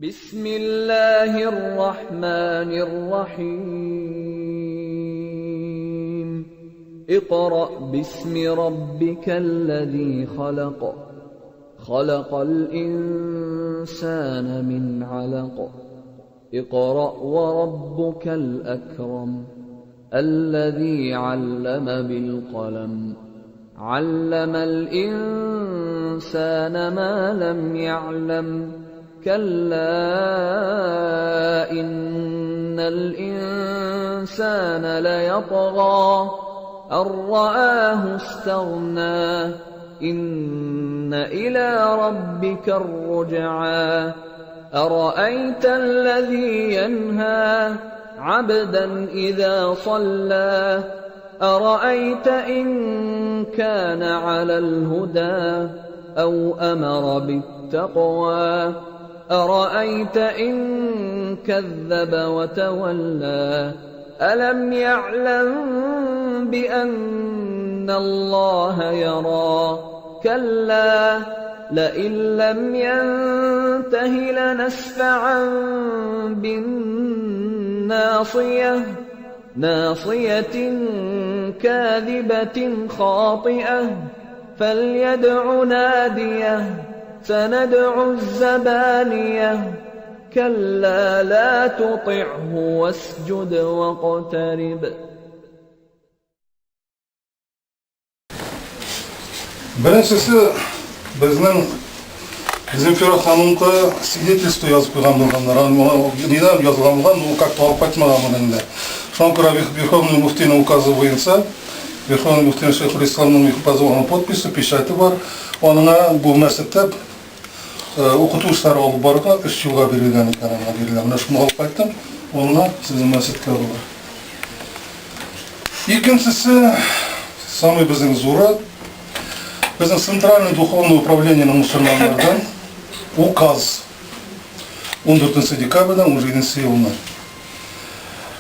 Бисмиллаһир рахманир рахим. Икъра бисми раббикаллази халак. Халакал инсана мин алак. Икъра ва раббукал акрам. Аллази аллама бил калам. Алламал инсана ма лам я'лам. Кәллә иннал инсана лаятга ан рааху истагна. Инна иля раббикар руджа. Араайта аллази янха абдан иза салла. Араайта ин кана алал худа ау амара биттаква. أرأيت إن كذب وتولى ألم يعلم بأن الله يرى كلا لئن لم ينته لنسفعا بالناصية ناصية كاذبة خاطئة فليدع ناديه سندع الزبانية كلا لا تطعه واسجد واقترب. Беренчесе безнең Земфира ханымга свидетельство язып куйган булганнар. Нидән язылган булган, ул как-то алып кайтмаган моны инде. Шуңа күрә Верховный муфтийның указы буенча, Верховный муфтий Шейхул Исламның указы аның подписи, печате бар. Аныңа бу мәчеттә укыту эшләре алып барырга 3 елга бирелгән икән, аңа бирелгән. Менә шуны алып кайттым, онына сезнең мәчеткә булыр. Икенчесе, самый безнең зуры, безнең Центральный духовный управлениенең мусульманнардан указ 14 декабрьдән 17 елны.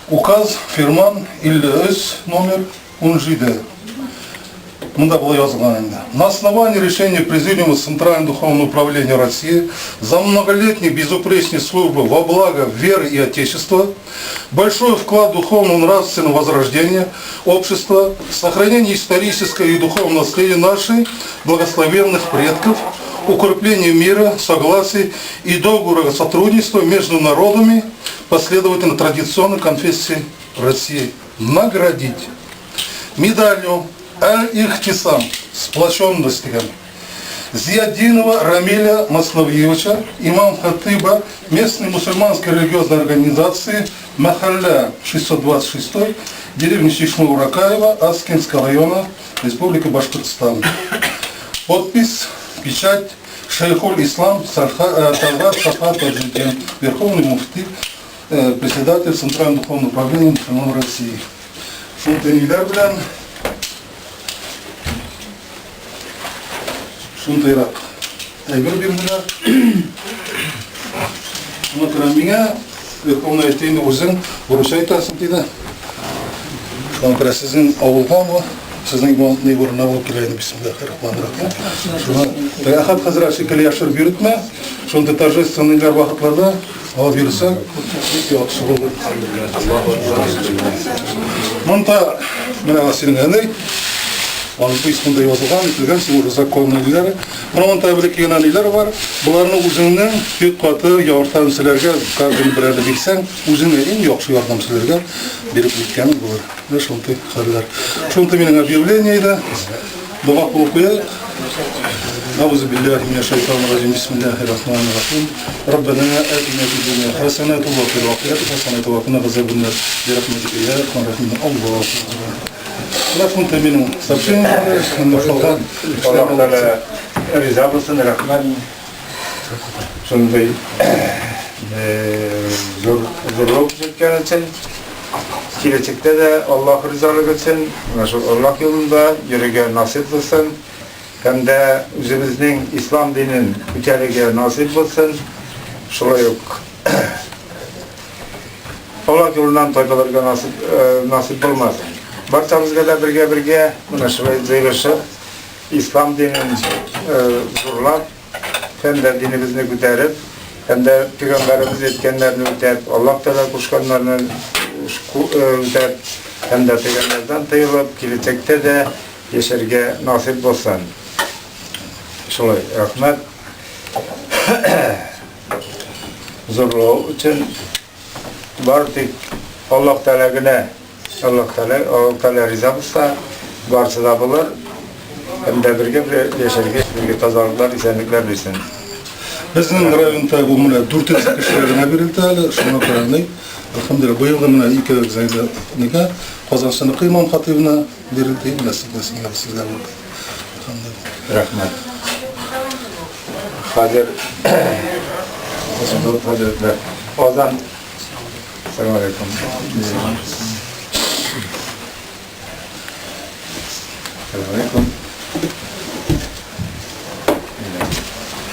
Указ, фирман 53 номер 17. Монда болай язылган инде. На основании решения Президиума Центрального духовного управления России за многолетней безупречной службы во благо веры и Отечества, большой вклад в духовно-нравственное возрождение общества, сохранение исторического и духовного наследия наших благословенных предков, укрепление мира, согласия и договора сотрудничества между народами, последовательно традиционной конфессии России, наградить медалью Аль-Ихтисам, сплоченность дигән, Зиятдинова Рамиля Маславьевича, имам-хатыба местной мусульманской религиозной организации Махалля 626, деревни Чишма-Уракаева, Аскинского района, Республика Башкортостан. Подпись, печать, Шейхуль Ислам Талгат Сафа Таджидин, Верховный муфти, председатель Центрального духовного управления мусульман России. Шундый ниләр белән шундыйрак әйбер бирделәр. Шуңа күрә миңа Верховный әйтте инде үзең урысча әйтәсең диде. Шуңа күрә сезнең авылгамы, сезнең ни урынына булып килә инде бисмиллахир рахманир рахим. Шуңа Әхәт хәзрәт шикелле яшереп йөртмә. Шундый торжественныйлар вакытларда алып йөрсәң, бик яхшы булыр. Монда менә синең әни, аның письмында язылган, ителгән син уже законный ниләре. Менә монда бер ике генә ниләр бар. Боларны үзеңнең бик каты ярдәмчеләргә каждый берәрне бирсәң, үзеңә иң яхшы ярдәмчеләргә биреп киткәнең булыр. Менә шундый хәлләр. Шундый минем объявление иде. Дога кылып куяйык. Әгъузу биллаһи минәш шайтанир раҗим. Бисмиллаһир рахманир рахим. Раббана атина фид дөнья хасанатан ва фил ахирати хасанатан ва кина газабан нар. Бирахматика я архамар рахимин. Аллаһу акбар. Менә шундый минем сообщение. Калган Аллаһ Тәгалә риза булсын, рәхмәт. Шундый зур зурлык күрсәткән өчен. Киләчәктә дә Аллаһ ризалыгы өчен, менә шул Аллаһ юлында йөрергә насыйп булсын. Һәм дә үзебезнең ислам динен күтәрергә насыйп булсын. Шулай ук Аллаһ юлыннан тайпылырга насыйп, насыйп булмасын. Барчабызга да бергә-бергә менә шулай җыелышып, ислам динен зурлап, һәм дә динебезне күтәреп, Һәм дә пәйгамбәребез әйткәннәрне үтәп, Аллаһ Тәгалә кушканнарны үтәп, һәм дә тыйганнардан тыелып, киләчәктә дә яшәргә насыйп булсын. Шулай, рәхмәт. Зурлау өчен бар тик Аллаһ Тәгалә генә, Аллаһ Тәгалә, Аллаһ Тәгалә риза булса, барысы да булыр. Һәм дә бергә яшәргә, бергә тазалыклар, исәнлекләр бирсен. Безнең районда бу менә 400 кешегә генә бирелде әле, шуңа күрә ни, әлхәмдүлилләһ, быелгы менә ике зәйле нигә Казанчыныкы имам хатыйбына бирелде, менә сезгә сезгә булды. Әлхәмдүлилләһ. Рәхмәт. Хәзер хәзрәтләр азан. Ассаламу алейкум. Ассаламу алейкум.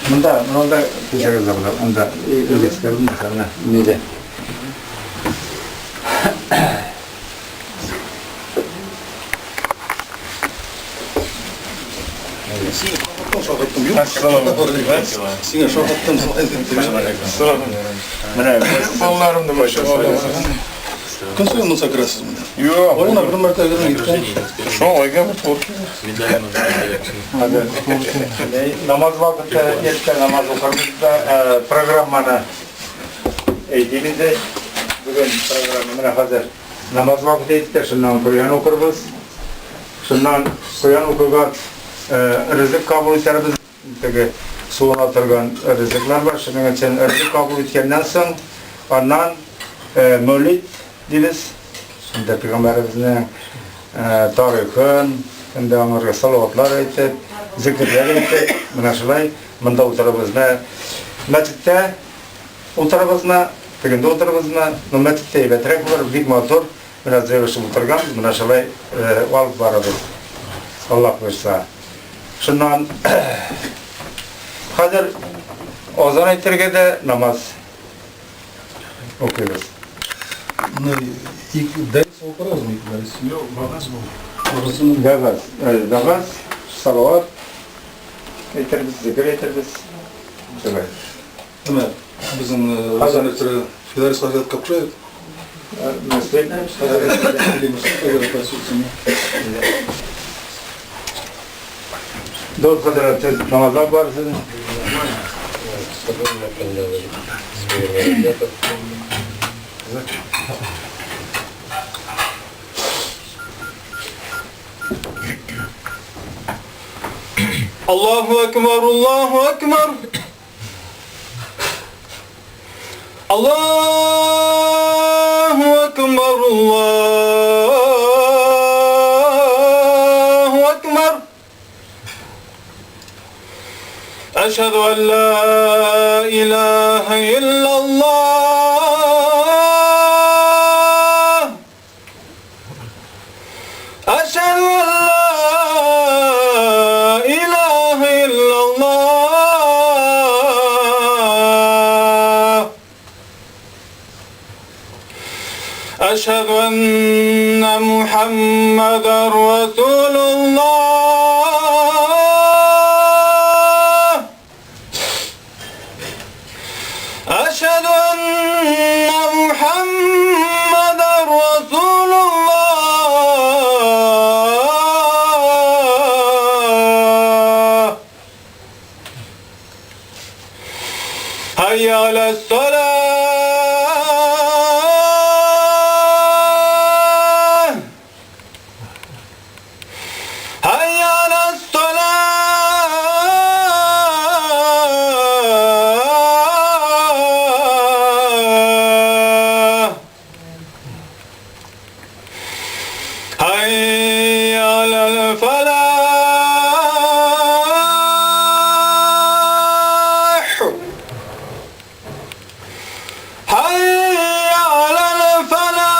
Монда, монда кешегез дә була. Анда илгәскәр булмаса, менә нидә. Сиңа шакаттым. Менә Балаларым да Көн саен мунча керәсез монда? Юк. Айына бер мәртәбә генә киткән. Шуңа бу тур. Намаз вакыты иртә намаз укырбыз да программаны әйтим инде. Бүген программа менә хәзер намаз вакыты җитте, шуннан Коръән укырбыз. Шуннан Коръән укыгач, ризык кабул итәрбез. Теге суына торган ризыклар бар. Шуның өчен ризык кабул иткәннән соң, аннан мәүлид дибез. Шунда пәйгамбәребезнең тарихын, инде аңарга салаватлар әйтеп, зикерләр әйтеп, менә шулай монда утырабыз. Менә мәчеттә утырабызмы, тегендә утырабызмы, ну мәчеттә әйбәтрәк булыр, бик матур. Менә җыелышып утырганбыз, менә шулай алып барабыз. Аллаһ боерса. Шуннан хәзер азан әйтергә дә намаз укыйбыз. Ну, ике дәрес укырбызмы, ике дәрес? Юк, вәгазь бу. Вәгазьне Вәгазь, вәгазь, салават әйтербез, зикер әйтербез. Шулай. Менә безнең азан әйтергә Фидарис хәзрәткә кушайык. Мөслим Дол хәзрәт, сез намазга барасыз. Аллаһу акбар, Аллаһу акбар. Аллаһу акбар, Аллаһу акбар. Әшһәду ан ла илаһа иллаллаһ. Әшһәду ан ла илаһа иллаллаһ. Әшһәду анна Мухаммадан расулуллаһ. Әшһәду анна Мухаммадан расулуллаһ. Hayya alas-salah. Hayya alas-salah. Hayya alal-falah. Hayya alal-falah.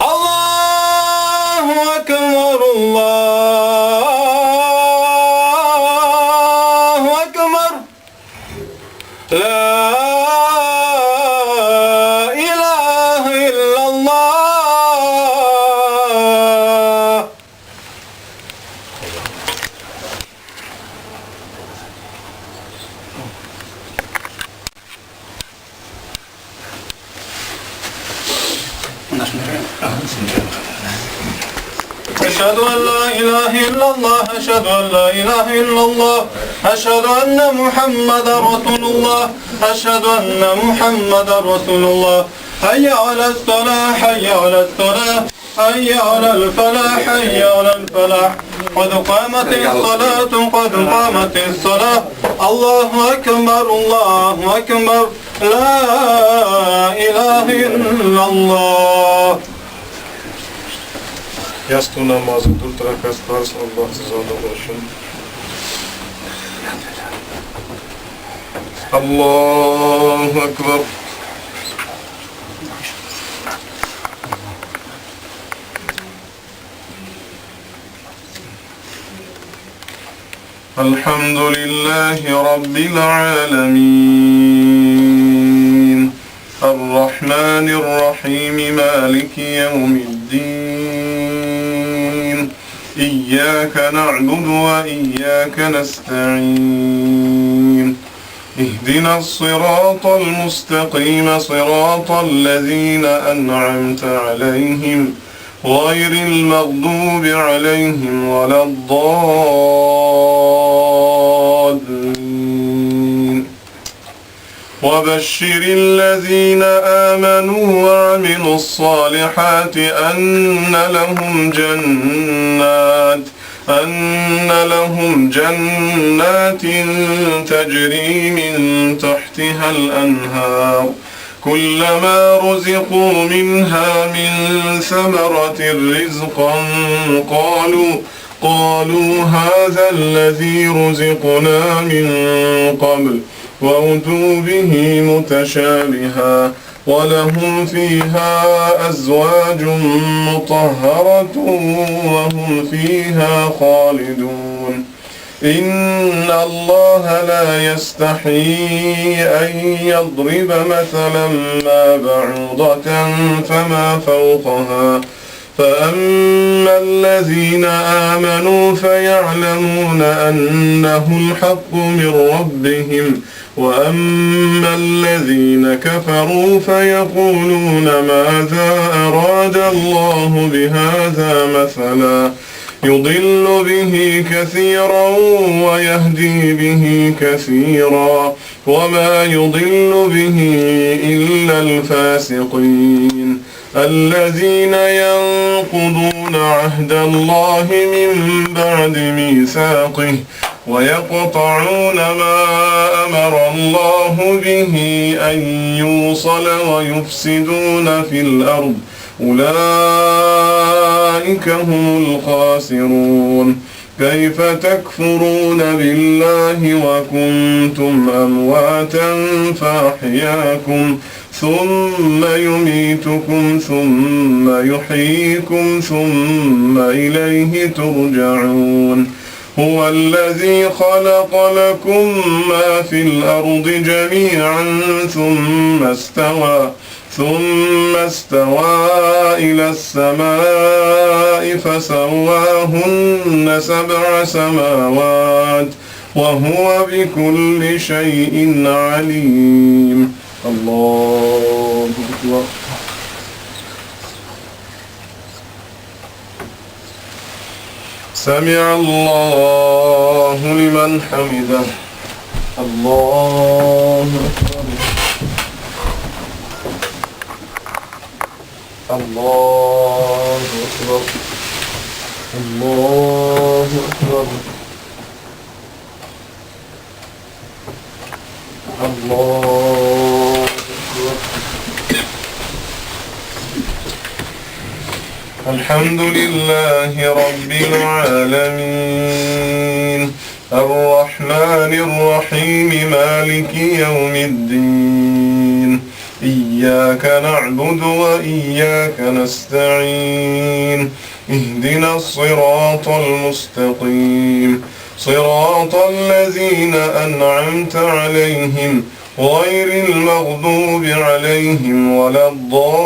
Allahu akbar, Allahu akbar. La ilaha illallah. Әшһәдү ән ла илаһа иллаллаһ, әшһәдү ән ла илаһа иллаллаһ, әшһәдү әннә Мухаммадан расулуллаһ, әшһәдү әннә Мухаммадан расулуллаһ. Хәйя алас-салах, хәйя алас-салах, хәйя алал-фалах, хәйя алал-фалах. Кад каматис салату, кад каматис салах. Аллаһу акбар, Аллаһу акбар. Ла илаһа иллаллаһ. Ясту намазы дүрт рәкәгать кыларсың, Аллаһ ризалыгы өчен. Аллаһу акбар. الحمد لله رب العالمين الرحمن الرحيم مالك يوم الدين إياك نعبد وإياك نستعين اهدنا الصراط المستقيم صراط الذين أنعمت عليهم غير المغضوب عليهم ولا الضالين وبشر الذين آمنوا وعملوا الصالحات أن لهم جنات أن لهم جنات تجري من تحتها الأنهار كلما رزقوا منها من ثمرة رزقا قالوا قالوا هذا الذي رزقنا من قبل وأتوا به متشابها ولهم فيها أزواج مطهرة وهم فيها خالدون إن الله لا يستحيي أن يضرب مثلا ما بعوضة فما فوقها فأما الذين آمنوا فيعلمون أنه الحق من ربهم وأما الذين كفروا فيقولون ماذا أراد الله بهذا مثلا يضل به كثيرا ويهدي به كثيرا وما يضل به إلا الفاسقين الذين ينقضون عهد الله من بعد ميثاقه ويقطعون ما أمر الله به أن يوصل ويفسدون في الأرض أولئك هم الخاسرون كيف تكفرون بالله وكنتم أمواتا فأحياكم ثم يميتكم ثم يحييكم ثم إليه ترجعون هو الذي خلق لكم ما في الأرض جميعا ثم استوى ثم استوى إلى السماء فسواهن سبع سماوات وهو بكل شيء عليم الله أكبر سمع الله لمن حمده الله أكبر الله أكبر الله أكبر الله أكبر الحمد لله رب العالمين الرحمن الرحيم مالك يوم الدين إياك نعبد وإياك نستعين اهدنا الصراط المستقيم صراط الذين أنعمت عليهم غير المغضوب عليهم ولا الضالين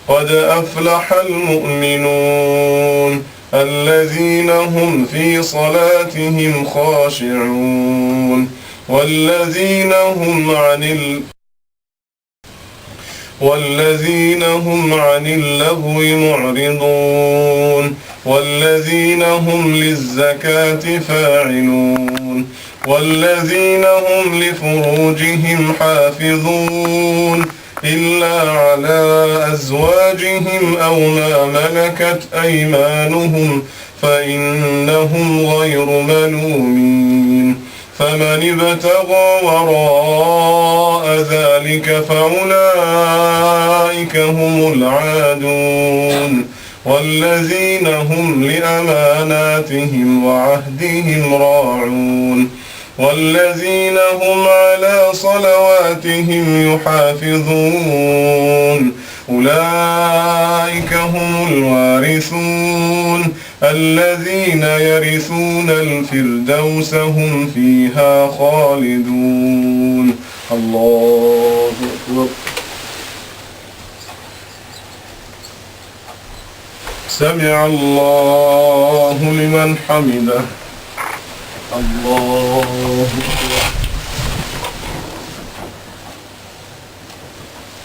قد أفلح المؤمنون الذين هم في صلاتهم خاشعون والذين هم عن ال... والذين هم عن اللغو معرضون والذين هم للزكاة فاعلون والذين هم لفروجهم حافظون إلا على أزواجهم أو ما ملكت أيمانهم فإنهم غير ملومين فمن ابتغى وراء ذلك فأولئك هم العادون والذين هم لأماناتهم وعهدهم راعون والذين هم على صلواتهم يحافظون أولئك هم الوارثون الذين يرثون الفردوس هم فيها خالدون. الله أكبر. سمع الله لمن حمده. الله أكبر.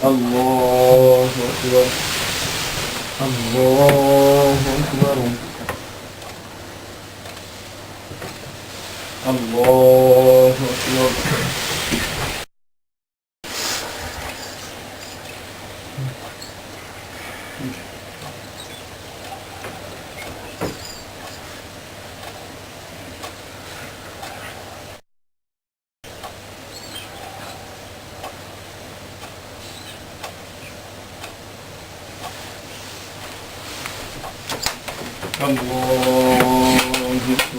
الله أكبر. الله أكبر. الله أكبر. الله أكبر.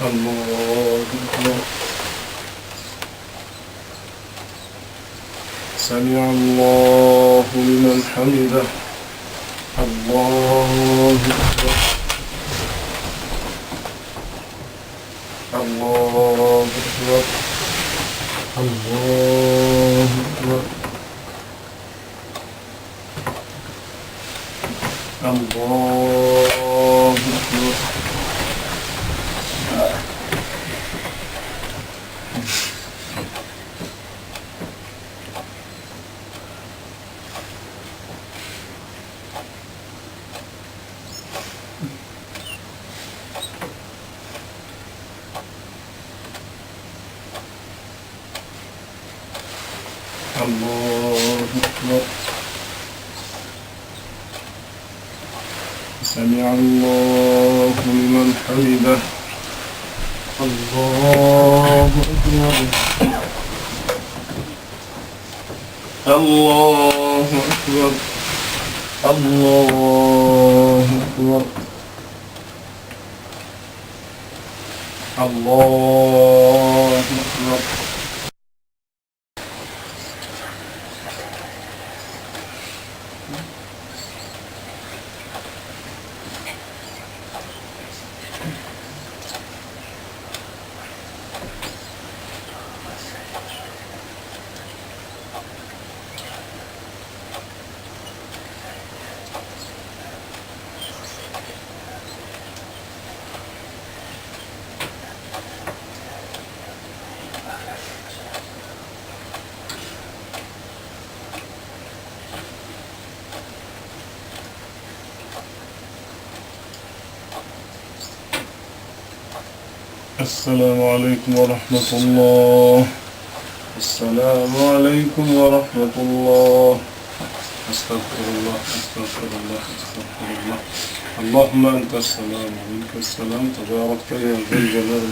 الله أكبر. سمع الله لمن حمده. الله أكبر. الله أكبر. الله أكبر. الله أكبر. الله أكبر. سمع الله لمن حمده. الله أكبر. الله أكبر. الله أكبر. الله أكبر. السلام عليكم ورحمة الله. السلام عليكم ورحمة الله. أستغفر الله، أستغفر الله، أستغفر الله. اللهم أنت السلام ومنك السلام، تباركت يا ذا الجلال.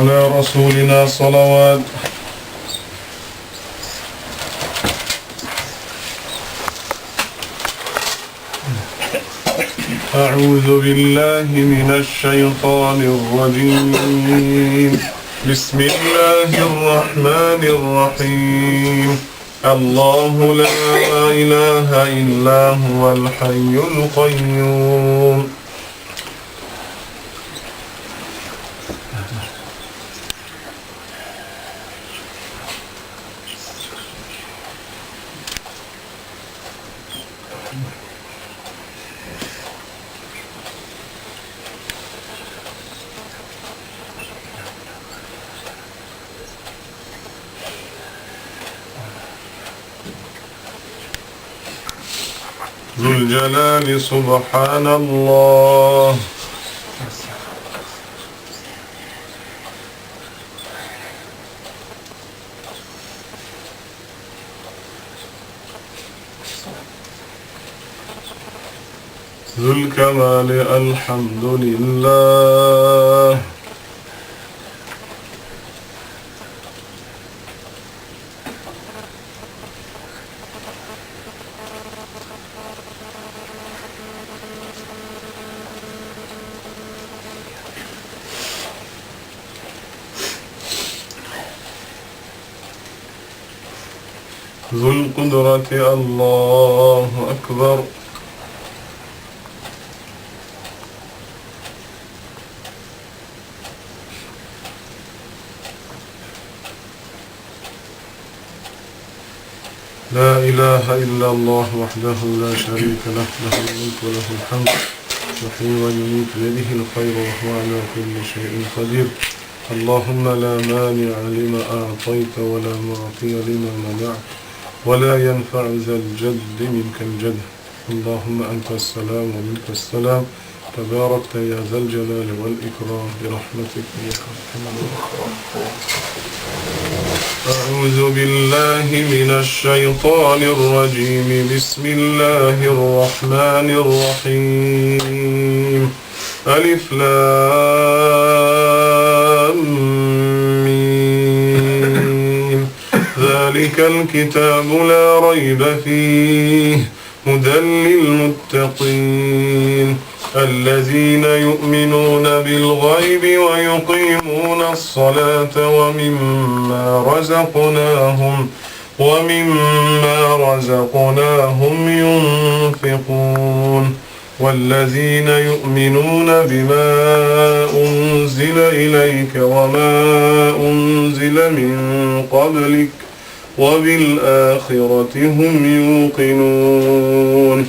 على رسولنا صلوات. أعوذ بالله من الشيطان الرجيم. بسم الله الرحمن الرحيم. الله لا إله إلا هو الحي القيوم. ذو الجلال سبحان الله. ذو الكمال الحمد لله. ذو القدرة الله أكبر. لا إله إلا الله وحده لا شريك له، له الملك وله الحمد، يحيي ويميت بيده الخير وهو على كل شيء قدير. اللهم لا مانع لما أعطيت ولا معطي لما منعت ولا ينفع ذا الجد منك الجد. اللهم أنت السلام ومنك السلام، تباركت يا ذا الجلال والإكرام، برحمتك يا أرحم الراحمين. أعوذ بالله من الشيطان الرجيم. بسم الله الرحمن الرحيم. ألف لام ميم. ذلك الكتاب لا ريب فيه، هدى للمتقين، الذين يؤمنون بالغيب ويقيمون الصلاة ومما رزقناهم ينفقون، والذين يؤمنون بما أنزل إليك وما أنزل من قبلك وبالآخرة هم يوقنون.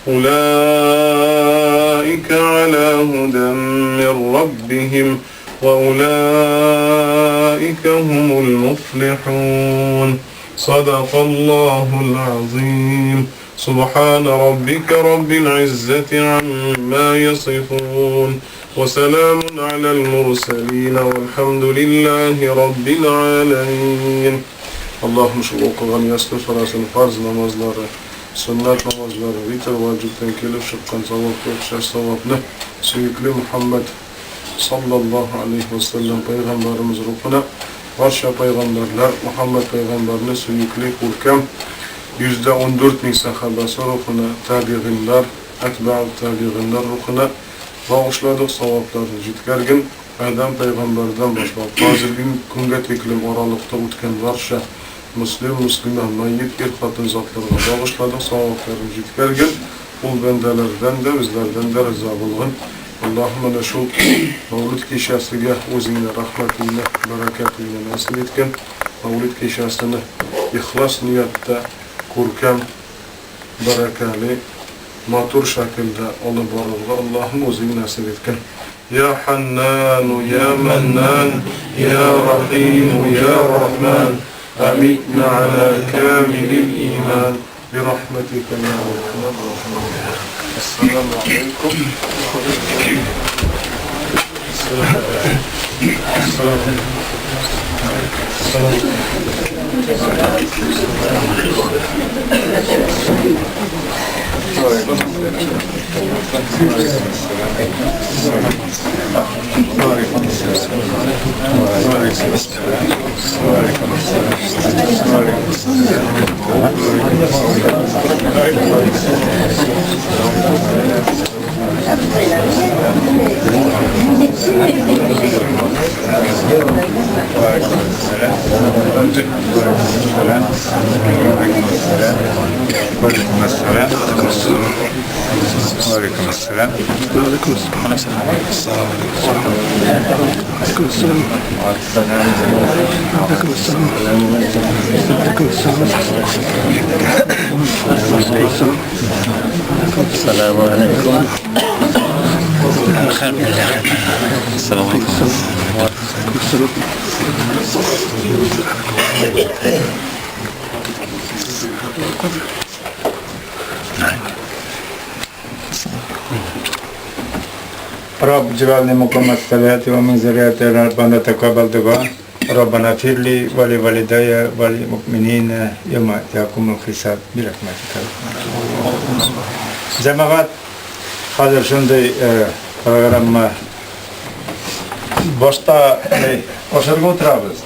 أولئك على هدى من ربهم وأولئك هم المفلحون. صدق الله العظيم. سبحان ربك رب العزة عما يصفون، وسلام على المرسلين، والحمد لله رب العالمين. Allah'ım şu okugan yaslı sorasın farz namazları, sünnet namazları, vitr vacipten kelip çıkan savaplı, okşar savaplı, suyuklu Muhammed sallallahu aleyhi ve sellem peygamberimiz ruhuna, barcha peygamberler Muhammed peygamberine suyuklu kurkem, 14 ming sahabasi ruhuna, tabi'inler, etba'u tabi'inler ruhuna bağışladık savaplarını jetkergin. Adam peygamberden başlap hozirgi kunga teklim oralıqda o'tgan barcha muslim, muslima, mayyit, er xotin zotlarga bağışladık savaplarını jetkergin. Ul bandalardan da bizlardan da rizo bo'lgin. Allohim mana shu mavlud kechasiga o'zingni rahmatingni, barakatingni nasib etgin. Mavlud kechasini ixlos niyatda ko'rkam, barakali, matur shaklda olib borishga Allohim o'zing nasib etgin. Ya Hannan, ya Mannan, ya Rahim, ya Rahman, amitna ala kamilil iman bi rahmatika ya arhamar rahimin. Assalomu alaykum. Assalomu alaykum. رب اجعلني مقيم الصلاة ومن ذريتي ربنا تقبل دعاء ربنا اغفر لي ولوالدي وللمؤمنين يوم يقوم الحساب برحمتك. Җәмәгать, хәзер шундый программа башта ашарга утырабыз.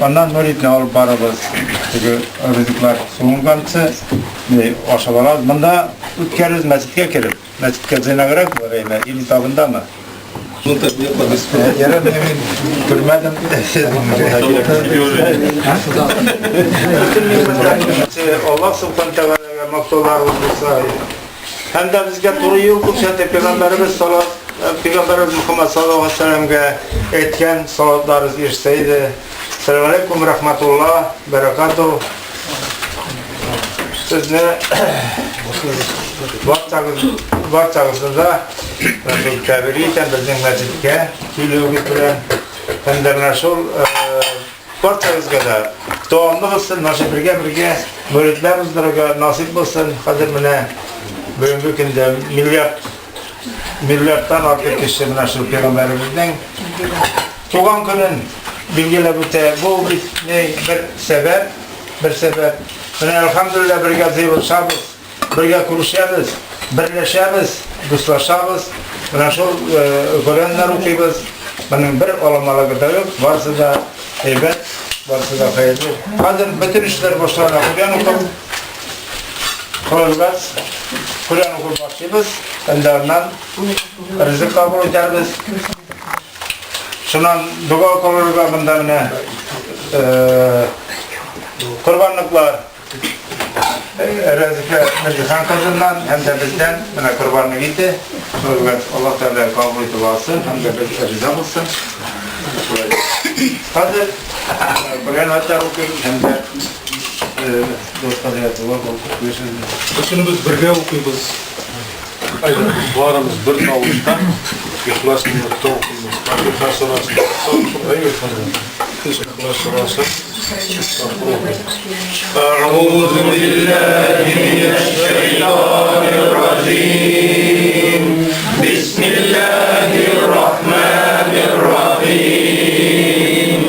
Аннан мөритне алып барабыз. Теге ризыклар суынганчы ашап алабыз. Монда үткәребез мәчеткә кереп. Мәчеткә җыйнаграк булыр иде, или табындамы? Ярар, мин күрмәдем. Аллаһ Субхану Тәгаләгә мактауларыбыз булса, һәм дә безгә туры юл күрсәтеп, Пәйгамбәребез Пәйгамбәребез Мөхәммәд саллаллаһу алейһи ва сәлләмгә әйткән салатларыбыз ирешсә иде. Сәлам алейкум рахматуллаһ баракату. Сезне барчагызны да шул тәбрик итәм безнең мәчеткә килүегез белән. Һәм дә менә шул барчагызга да дәвамлы булсын, менә шул бергә-бергә мөридләр уздырырга насыйп булсын. Хәзер менә бүгенге көндә миллиард миллиардтан артык кеше менә шул пәйгамбәребезнең туган көнен билгеләп үтә. Бу бит бер сәбәп, бер сәбәп. Менә әлхәмдүлилләһ бергә җыелышабыз, бергә күрешәбез, берләшәбез, дуслашабыз. Менә шул Коръәннәр укыйбыз. Моның бер аламалыгы да юк, барысы да әйбәт, барысы да хәерле. Хәзер бөтен эшләр башлана. Коръән укып, кылырбыз, Коръән укып башлыйбыз, аннан ризык кабул итәрбез. Шуннан дога кылырга монда менә корбанлыклар Рәзифә Мирзихан кызыннан һәм дә бездән менә корбанлык ите. Аллаһ Тәгалә кабул итеп алсын һәм дә без риза булсын. Хәзер Коръән аятлар укыйбыз һәм дә дуслар дога кылып Бөтенебез бергә укыйбыз. Барыбыз бер тавышта Ихлас ниятта укыйбыз. Фатиха сүрәсен. Ихлас сүрәсен. أعوذ بالله من الشيطان الرجيم بسم الله الرحمن الرحيم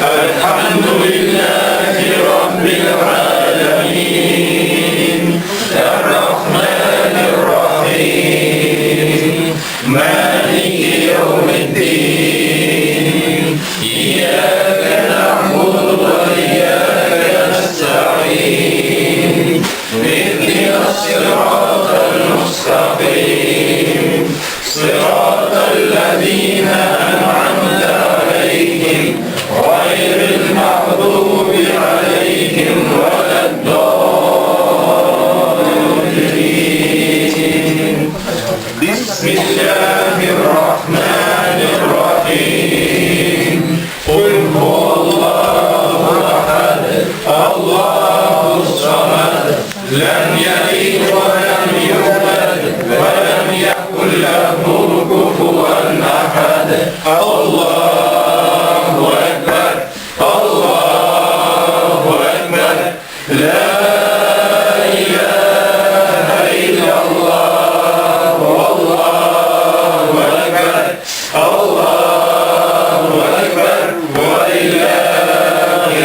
الحمد لله رب العالمين الرحمن الرحيم مالك يوم الدين إياك نعبد وإياك نستعين اهدنا الصراط المستقيم صراط الذين أنعمت عليهم غير المغضوب عليهم ولا الضالين بسم الله الرحمن الرحيم قل هو الله أحد الله الصمد لم يلد ولم يولد ولم يكن له كفوا أحد الله أكبر الله أكبر لا إله إلا الله والله أكبر الله أكبر ولله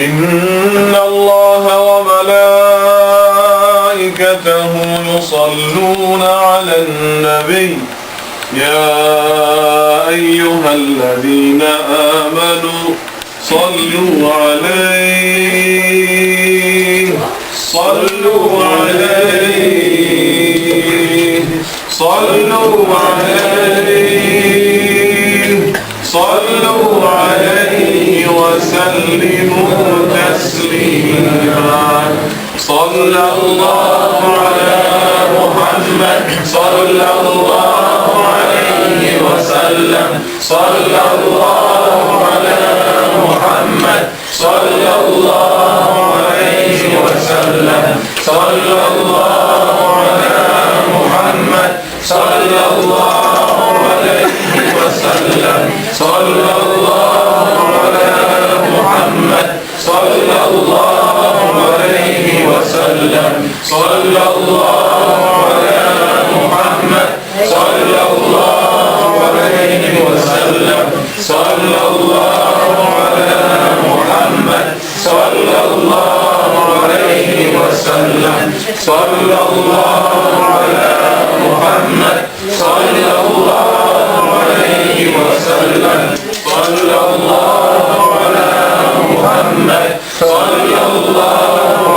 إن الله وملائكته يصلون على النبي يا أيها الذين آمنوا صلوا عليه صلوا عليه صلوا عليه صلوا عليه وسلموا تسليما صلى الله على محمد صلى الله عليه وسلم صلى الله على محمد صلى الله عليه وسلم صلى الله على محمد صلى الله عليه وسلم صلى الله على محمد صلى الله عليه وسلم صلى الله على محمد صلى الله عليه وسلم صلى الله على محمد صلى الله عليه وسلم صلى الله على محمد صلى الله عليه وسلم صلى الله على محمد صلى الله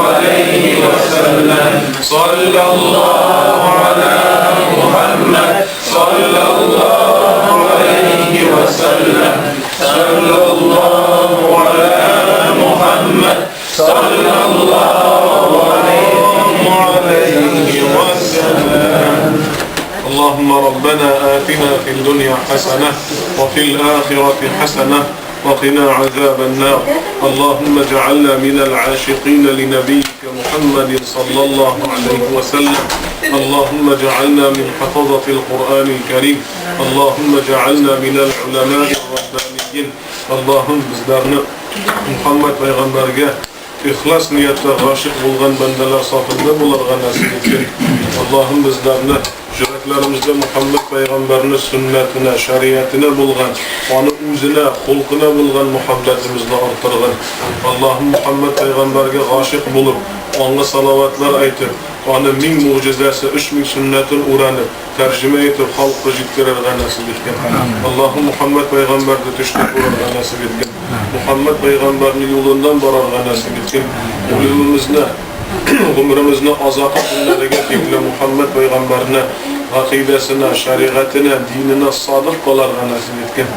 عليه وسلم صلى الله على محمد صلى الله عليه وسلم صلى الله على محمد صلى الله عليه وسلم اللهم ربنا آتنا في الدنيا حسنة وفي الآخرة حسنة وقنا عذاب النار اللهم اجعلنا من العاشقين لنبيك محمد صلى الله عليه وسلم اللهم اجعلنا من حفظة القرآن الكريم اللهم اجعلنا من العلماء الربانيين اللهم bizlarni Muhammad payg'ambarga ixlos niyatda g'oshiq bo'lgan bandalar safida bo'larga nasib etsin. Allohim bizlarni yuraklarimizda Muhammad payg'ambarning sunnatini, shariatini bo'lgan, uni o'zina, xulqina bo'lgan muhabbatimizni orttirgin. Allohim Muhammad payg'ambarga g'oshiq bo'lib, onga salovatlar aytib, uni ming mo'jizasi, 3000 sunnatini o'rganib, tarjima etib xalqqa yetkazarga nasib etgan. Allohim Muhammad payg'ambarni tushda ko'rarga nasib etgan. Muhammad payg'ambarning yo'lidan borarga nasib etgan. O'limimizni, umrimizni ozoq kunlariga tegli Muhammad payg'ambarni aqidasini, shariatini, dinini sodiq qolarga nasib etgan.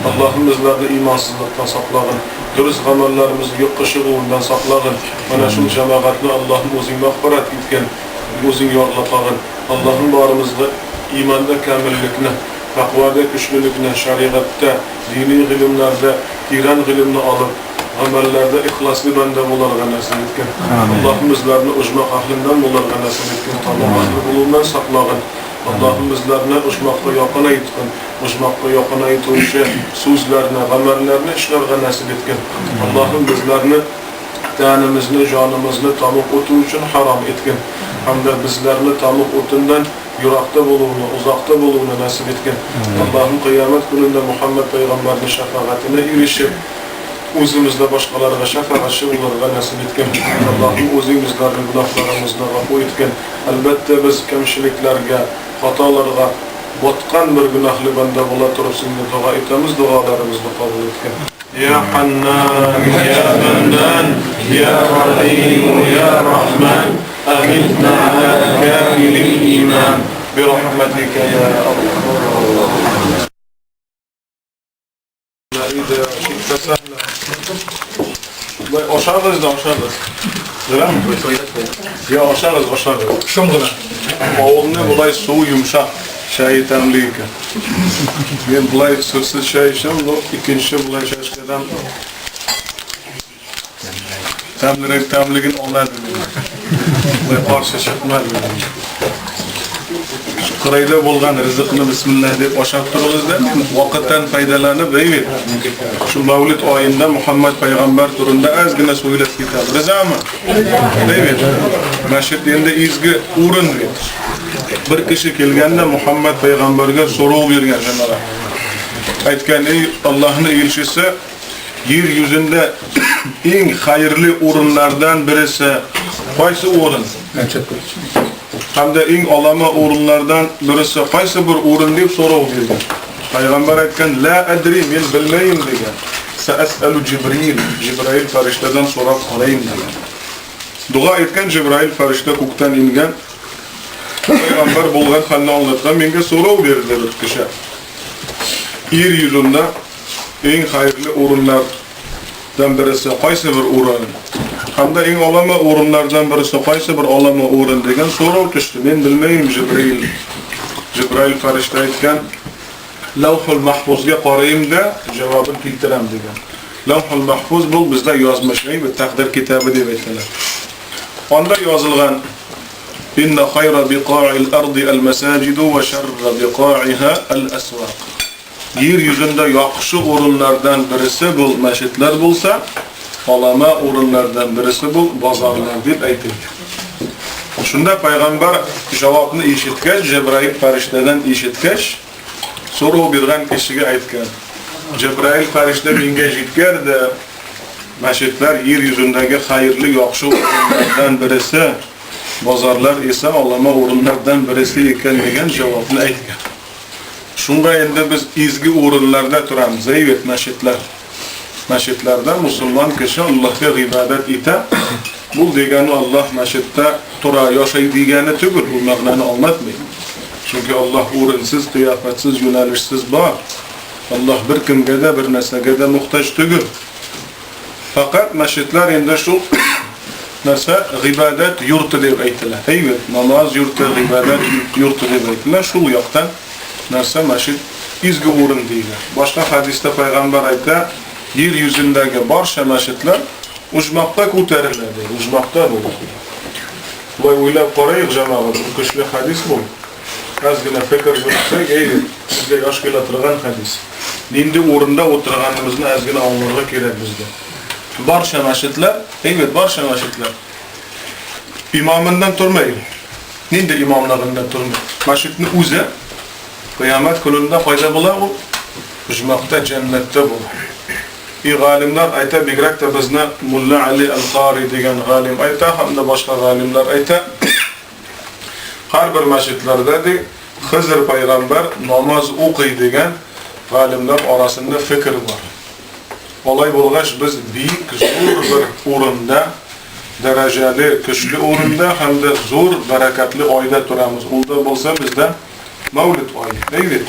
Allohim bizlarni iymonsizlikdan saqlag'in. Durust amallarimizni yo'qqa chiquvundan saqlag'in. Mana shu jamoatni Allohim o'zing mag'firat etgin, o'zing yorlaqag'in. Allohim borimizga iymonda kamillikni, taqvoda kuchlilikni, shariatda, diniy ilmlarda teran ilmni olib, amallarda ixlosli banda bo'larga nasib etgin. Allohim bizlarni ujmoq ahlidan bo'larga nasib etgin, tomoq ahli bo'luvdan saqlag'in. Allohim bizlarni ujmoqqa yoqin aytgin, ujmoqqa yoqin aytuvchi so'zlarni, amallarni ishlarga nasib etgin. Allohim bizlarni tanimizni, jonimizni tomoq o'ti uchun harom etgin. Hamda bizlarni tomoq o'tindan yiroqda bo'luvni, uzoqda bo'luvni nasib etgin. Allohim qiyomat kunida Muhammad payg'ambarning shafoatini erishib, o'zimizda boshqalarga shafoatchi bo'larga nasib etgin. Allohim o'zing bizlarning gunohlarimizni g'afu etgin. Albatta biz kamchiliklarga, xatolarga botgan bir gunohli banda bo'la turib senga duo etamiz, duolarimizni qabul etgin. Ya Hannan, ya Mannan, ya Rahim, ya Rahman, amitna ala kamilil iman bi rahmatika ya arhamar إذا شئت سهلا. Oshag'iz da oshag'iz. Bilammi? Ya oshag'iz, oshag'iz. Shum g'ina. Ovulni bulay suvi yumshoq, shayi ta'mli ekan. Men bulay suvsiz shay ichsam, bu ikkinchi bulay chashkadan ta'mliroq ta'mligini oladi. Bulay qarshi chiqmadi. Qirayda bo'lgan rizqni bismillah deb oshab turibmiz-da, vaqtdan foydalanib, deydi. Shu Mavlid oyida Muhammad payg'ambar turunda ozgina so'ylab ketadi. Rizami? Deydi. Masjid endi ezgi o'rin deydi. Bir kishi kelganda Muhammad payg'ambarga so'rov bergan jamoa. Aytgan: "Ey Allohning elchisi, Җир йөзендә иң хәерле урыннардан бересе кайсы урын? Һәм дә иң алама урыннардан бересе кайсы бер урын дип сорау биргән. Пәйгамбәр әйткән, Ла әдри, мин белмәем дигән. Сәәсәлү Җибриил, Җибраил фәрештәдән сорап карыйм дигән. Дога әйткән Җибраил фәрештә күктән ингән. Пәйгамбәр булган хәлне аңлаткан, миңа сорау бирде бер кеше. Ир йөзендә иң хәерле урыннардан бересе кайсы бер урын? Һәм дә иң алама урыннардан бересе кайсы бер алама урын дигән сорау төште. Мин белмәем, Җибраил. Җибраил фәрештә әйткән, Ләүхул Мәхфузга карыйм да, җавабын китерәм дигән. Ләүхул Мәхфуз бу бездә язмыш, әйбәт, тәкъдир китабы дип әйтәләр. Анда язылган Инна хайра бика'ил арди әл-мәсаҗиду ва шарра бика'iха әл-әсвак. Җир йөзендә яхшы урыннардан берсе бул мәчетләр булса, алама урыннардан берсе бул базарлар дип әйтелгән. Шунда пайгамбар җавапны ишеткәч, Җәбраил фәрештәдән ишеткәч, сорау биргән кешегә әйткән. Җәбраил фәрештә мингә җиткерде, мәчетләр җир йөзендәге хәерле яхшы урыннардан берсе, базарлар исә алама урыннардан берсе икән дигән җавапны әйткән. Шунда инде без изге урыннарда торабыз, әйбәт мәчетләр. Мәчетләрдә мусульман кеше Аллаһка гыйбадәт итә. Бу дигәне Аллаһ мәчеттә тора, яшәй дигәне түгел, ул мәгънәне аңлатмый. Чөнки Аллаһ урынсыз, кыяфәтсез, юнәлешсез бар. Аллаһ бер кемгә дә, бер нәрсәгә дә мохтаҗ түгел. Фәкать мәчетләр инде шул нәрсә гыйбадәт йорты дип әйтелә. Әйбәт, намаз йорты, гыйбадәт йорты дип әйтелә. Шул яктан нәрсә мәчет изге урын диелә. Башка хәдистә пайгамбар әйтә, җир йөзендәге барча мәчетләр уҗмакта күтәрелә ди, уҗмакта була. Болай уйлап карыйк, җәмәгать, бу көчле хәдис бу. Аз генә фикер йөртсәк, әй, безгә яш килә торган хәдис. Нинди урында утырганыбызны әз генә аңларга кирәк безгә. Барча мәчетләр, әйбәт, барча мәчетләр имамыннан тормый. Нинди имамлыгыннан тормый? Мәчетне үзе Кыямәт көнендә кайда була ул? Оҗмахта, җәннәттә була. И галимнәр әйтә, бигрәк тә безне Мулла Али Әл-Кари дигән галим әйтә, һәм дә башка галимнәр әйтә. Һәрбер мәчетләрдә ди, Хызр пайгамбәр намаз укый дигән галимнәр арасында фикер бар. Алай булгач, без бик зур бер урында, дәрәҗәле, көчле урында һәм дә зур бәрәкәтле айда торабыз. Ул да булса бездә Мәүлид ае. Әй бит.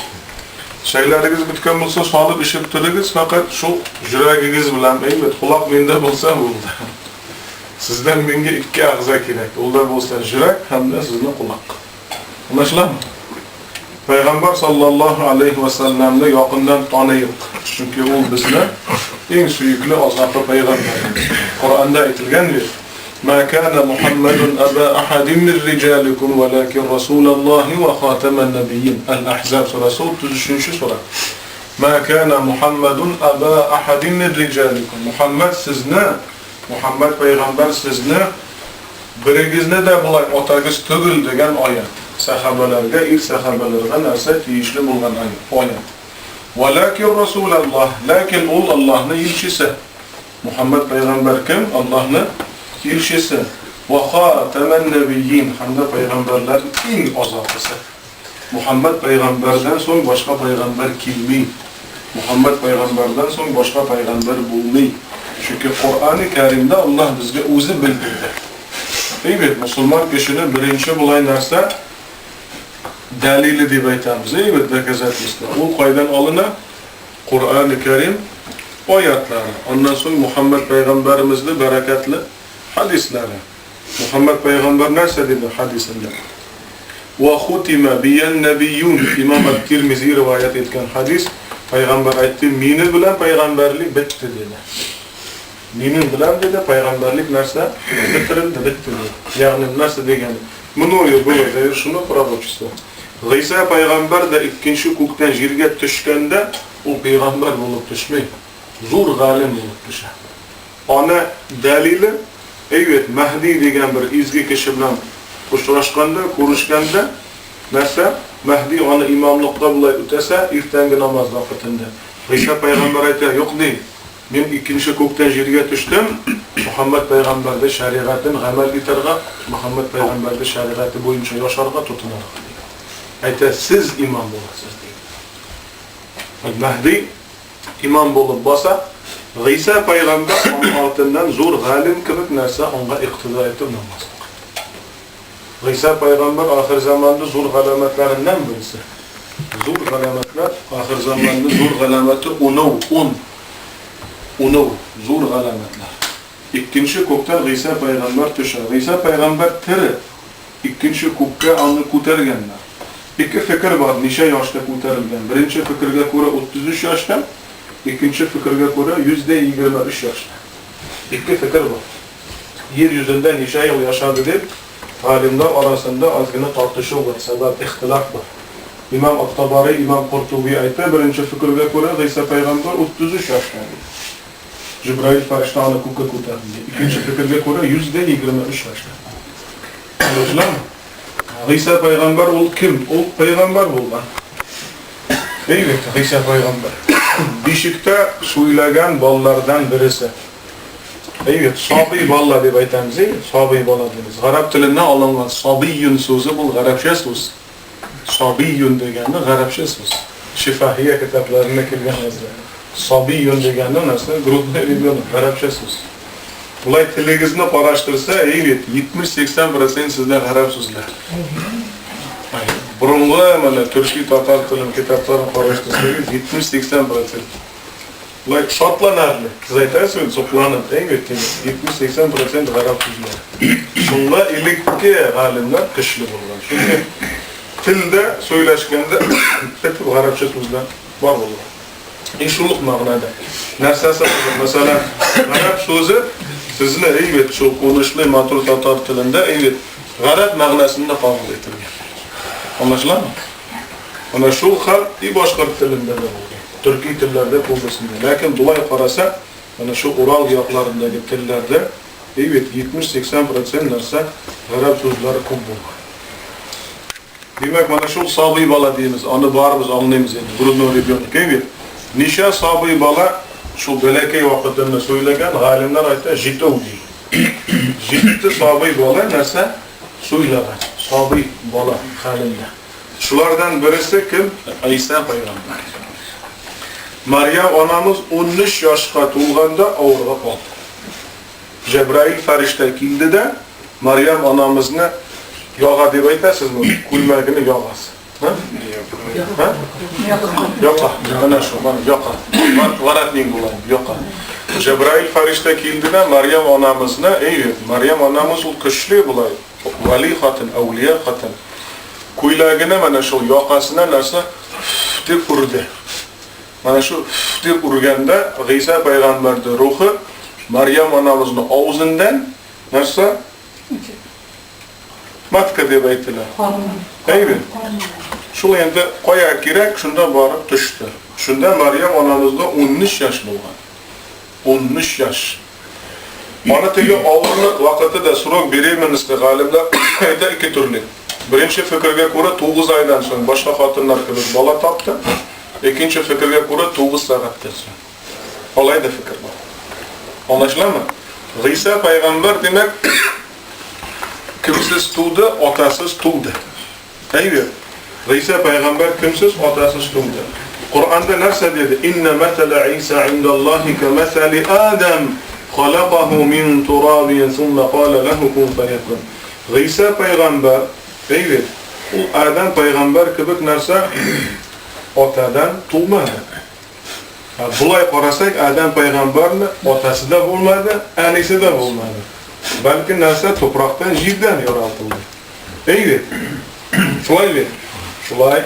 Чәйләрегез беткән булса, салып эчеп торыгыз, фәкать шул жүрәгегез белән, әй бит, колак миндә булса булды. Сездән миңгә ике әгъза кирәк. Ул да булса жүрәк һәм дә сезнең колак. Аңлашыламы? Пәйгамбәр саллаллаһу алейхи ва салламны якыннан таныйк, чөнки ул безне иң сөекле азаклы пәйгамбәребез. Коръәндә әйтелгән бит: "Ма кана Мухаммадун аба ахадин мин риҗаликум, валакин расулаллаһи ва хатаман набийин." Әл-Ахзаб сүрәсе 33 сүрә. Ма кана Мухаммадун аба ахадин мин риҗаликум. Мухаммад сезне, Мухаммад пәйгамбәр сезне Берегезне дә болай атагыз түгел дигән аять. Сәхабәләргә, ир сәхабәләргә нәрсә тиешле булган аять. Вәләкин Расуләллаһ, ләкин ул Аллаһны илчесе. Мухәммәд пәйгамбәр кем? Аллаһны илчесе. Вә хатәмән нәбиин, һәм дә пәйгамбәрләрнең иң азакысы. Мухәммәд пәйгамбәрдән соң башка пәйгамбәр килми. Мухәммәд пәйгамбәрдән соң башка пәйгамбәр булмый. Чөнки Коръәни Кәримдә Аллаһ безгә үзе белдерде. Әй бит, мусульман кешене беренче болай нәрсә дәлиле дип әйтәбез. Әй бит, доказательство. Ул кайдан алына? Коръәни Кәрим аятлары. Аннан соң Мухәммәд пәйгамбәремезнең бәрәкәтле хадисләре. Мухәммәд пәйгамбәр нәрсә диде хадисендә? Ва хутима биян нәбиюн. Имам ат-Тирмизи риваять иткән хадис. Пәйгамбәр әйтте, мине белән пәйгамбәрлек бетте диде. Минем белән диде, пәйгамбәрлек нәрсә? Бетерелде, бетте диде. Ягъни нәрсә дигән? Мною было завершено пророчество. Гыйса пәйгамбәр дә икенче күктән җиргә төшкәндә, ул пәйгамбәр булып төшми, зур галим булып төшә. Аны дәлиле, әйбәт, Мәһди дигән бер изге кеше белән очрашканда, күрешкәндә, нәрсә, Мәһди аны имамлыкка болай үтәсә, иртәнге намаз вакытында. Гыйса пәйгамбәр әйтә, юк, ди, Мин икенче күктән җиргә төштем, Мөхәммәд пәйгамбәрдә шәригатен гамәл итәргә, Мөхәммәд пәйгамбәрдә шәригате буенча яшарга тотынырга, ди. Әйтә, сез имам буласыз, ди. Мәһди имам булып баса, Гыйса пәйгамбәр аның артыннан зур галим кебек нәрсә аңга иктида итеп намаз укый. Гыйса пәйгамбәр ахырзаманны зур галәмәтләреннән берсе. Зур галәмәтләр, ахырзаманны зур галәмәте унау, ун. Унау, зур галәмәтләр. Икенче күктән Гыйса пәйгамбәр төшә. Гыйса пәйгамбәр тере. Икенче күккә аны күтәргәннәр. Ике фикер бар, ничә яшьтә күтәрелгән. Беренче фикергә күрә 33 яшьтә, икенче фикергә күрә 123 яшьтә. Ике фикер бар. Җир йөзендә ничә ел яшәде дип, галимнәр арасында аз гына тартышу бар, сәбәп, ихтилаф бар. Имам ат-Табари, имам Куртуби әйтә, беренче фикергә күрә, Гыйса пәйгамбәр 33 яшьтә ди. Җибраил фәрештә аны күккә күтәрде ди. Икенче фикергә күрә, 123 яшьтә. Аңлашыламы? Гыйса пәйгамбәр ул кем? Ул пәйгамбәр булган. Әйбәт, Гыйса пәйгамбәр. Бишектә сөйләгән балалардан бересе. Әйбәт, сабый бала дип әйтәбез, әйбәт, сабый бала дибез. Гарәп теленнән алынган сабыйюн сүзе бул гарәпчә сүз. Сабыйюн дигәне гарәпчә сүз. Шифахия китапларында килгән нәрсә. Сабыйюн дигәне нәрсә? Грудной ребенок, гарәпчә сүз. Болай телегезне караштырса, әйбәт, 70-80% сездә гарәп сүзләр. Борынгы менә төрки татар телен китапларын караштырсагыз, 70-80%. Болай шатланарлык. Сез әйтәсез бит, сокланып, әйбәт дип, 70-80 процент гарәп сүзләре. Шунда элекке галимнәр көчле булган. Чөнки телдә сөйләшкәндә бөтен гарәпчә сүзләр бар булган. И шул ук мәгънәдә. Нәрсәсе кызык? Мәсәлән, гарәп сүзе сезне әйбәт шул кунышлы матур татар телендә әйбәт гарәп мәгънәсендә кабул ителгән. Аңлашыламы? Менә шул хәл и башкорт телендә дә булган. Төрки телләрдә күбесендә. Ләкин болай карасак, менә шул Урал якларындагы телләрдә и бит 70-80 процент нәрсә гарәп сүзләре күп булган. Димәк, менә шул сабый бала дибез, аны барыбыз аңлыйбыз инде, грудной ребенок, и бит. Ничә сабый бала шул бәләкәй вакытында сөйләгән, галимнәр әйтә, җитү ди. Җитте сабый бала нәрсә сөйләгән, сабый бала хәлендә. Шулардан бересе кем? Гыйса пәйгамбәр. Марьям анамыз 13 яшка тулганда авырга калды. Җәбраил фәрештә килде дә, Марьям анамызны яга дип әйтәсезме? Күлмәгене ягасы. Ха? Яка. Менә шул, менә яка. Воротник була, яка. Җәбраил фәрештә килде дә, Марьям анамызны, әй, Марьям анамыз ул көчле була, вәли хатын, әүлия хатын. Күйләгенә менә шул якасына нәрсә дип үрде. Менә шул дип үргәндә Гыйса пәйгамбәрдә рухы Марьям анабызның авызыннан нәрсә? Матка дип әйтелә. Әйбәт. Шул инде кая кирәк, шунда барып төште. Шунда Марьям анабызга 13 яшь булган. 13 яшь. Аны теге авырлык вакыты да срок беременности галимнәр әйтә ике төрле. Беренче фикергә күрә 9 айдан соң башка хатыннар кебек бала тапты. Икенче фикергә күрә 9 сәгатьтән соң. Алай да фикер бар. Аңлашыламы? Гыйса пәйгамбәр димәк кемсез туды, атасыз туды. Әйе. Гыйса пәйгамбәр кемсез, атасыз туды. Коръәндә нәрсә диде? Инна мәсәлә Иса индаллаһи кәмәсәли Адам, халакаху мин турабин сумма кала ләһу кун фәякун. Гыйса пәйгамбәр, әйе, ул Адам пәйгамбәр кебек нәрсә? Атадан тумады. Болай карасак, Адам пәйгамбәрне атасы да булмады, әнисе дә булмады. Бәлки нәрсә туфрактан, җирдән яралтылды. Әйе. Шулай бит? Шулай.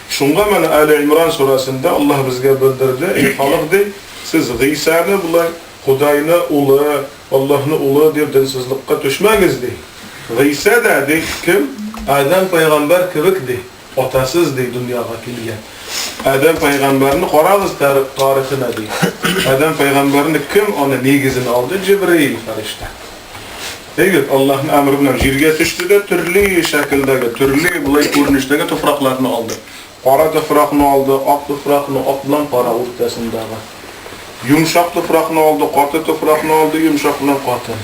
Шуңа менә Али Имран сүрәсендә Аллаһ безгә белдерде, эй халык ди, сез Гыйсаны болай Худайны улы, Аллаһны улы дип динсезлеккә төшмәгез ди. Гыйса да ди, кем? Адәм пәйгамбәр кебек ди, атасыз ди дөньяга килгән. Адәм пәйгамбәрне карагыз тарихына ди. Адәм пәйгамбәрне кем аны нигезен алды? Җибраил фәрештә. Әйбәт, Аллаһның әмере белән җиргә төште дә төрле шәкелдәге, төрле болай күренештәге туфракларны алды. Кара туфракны алды, ак туфракны, ак белән кара уртасындагы. Йомшак туфракны алды, каты туфракны алды, йомшак белән катыны.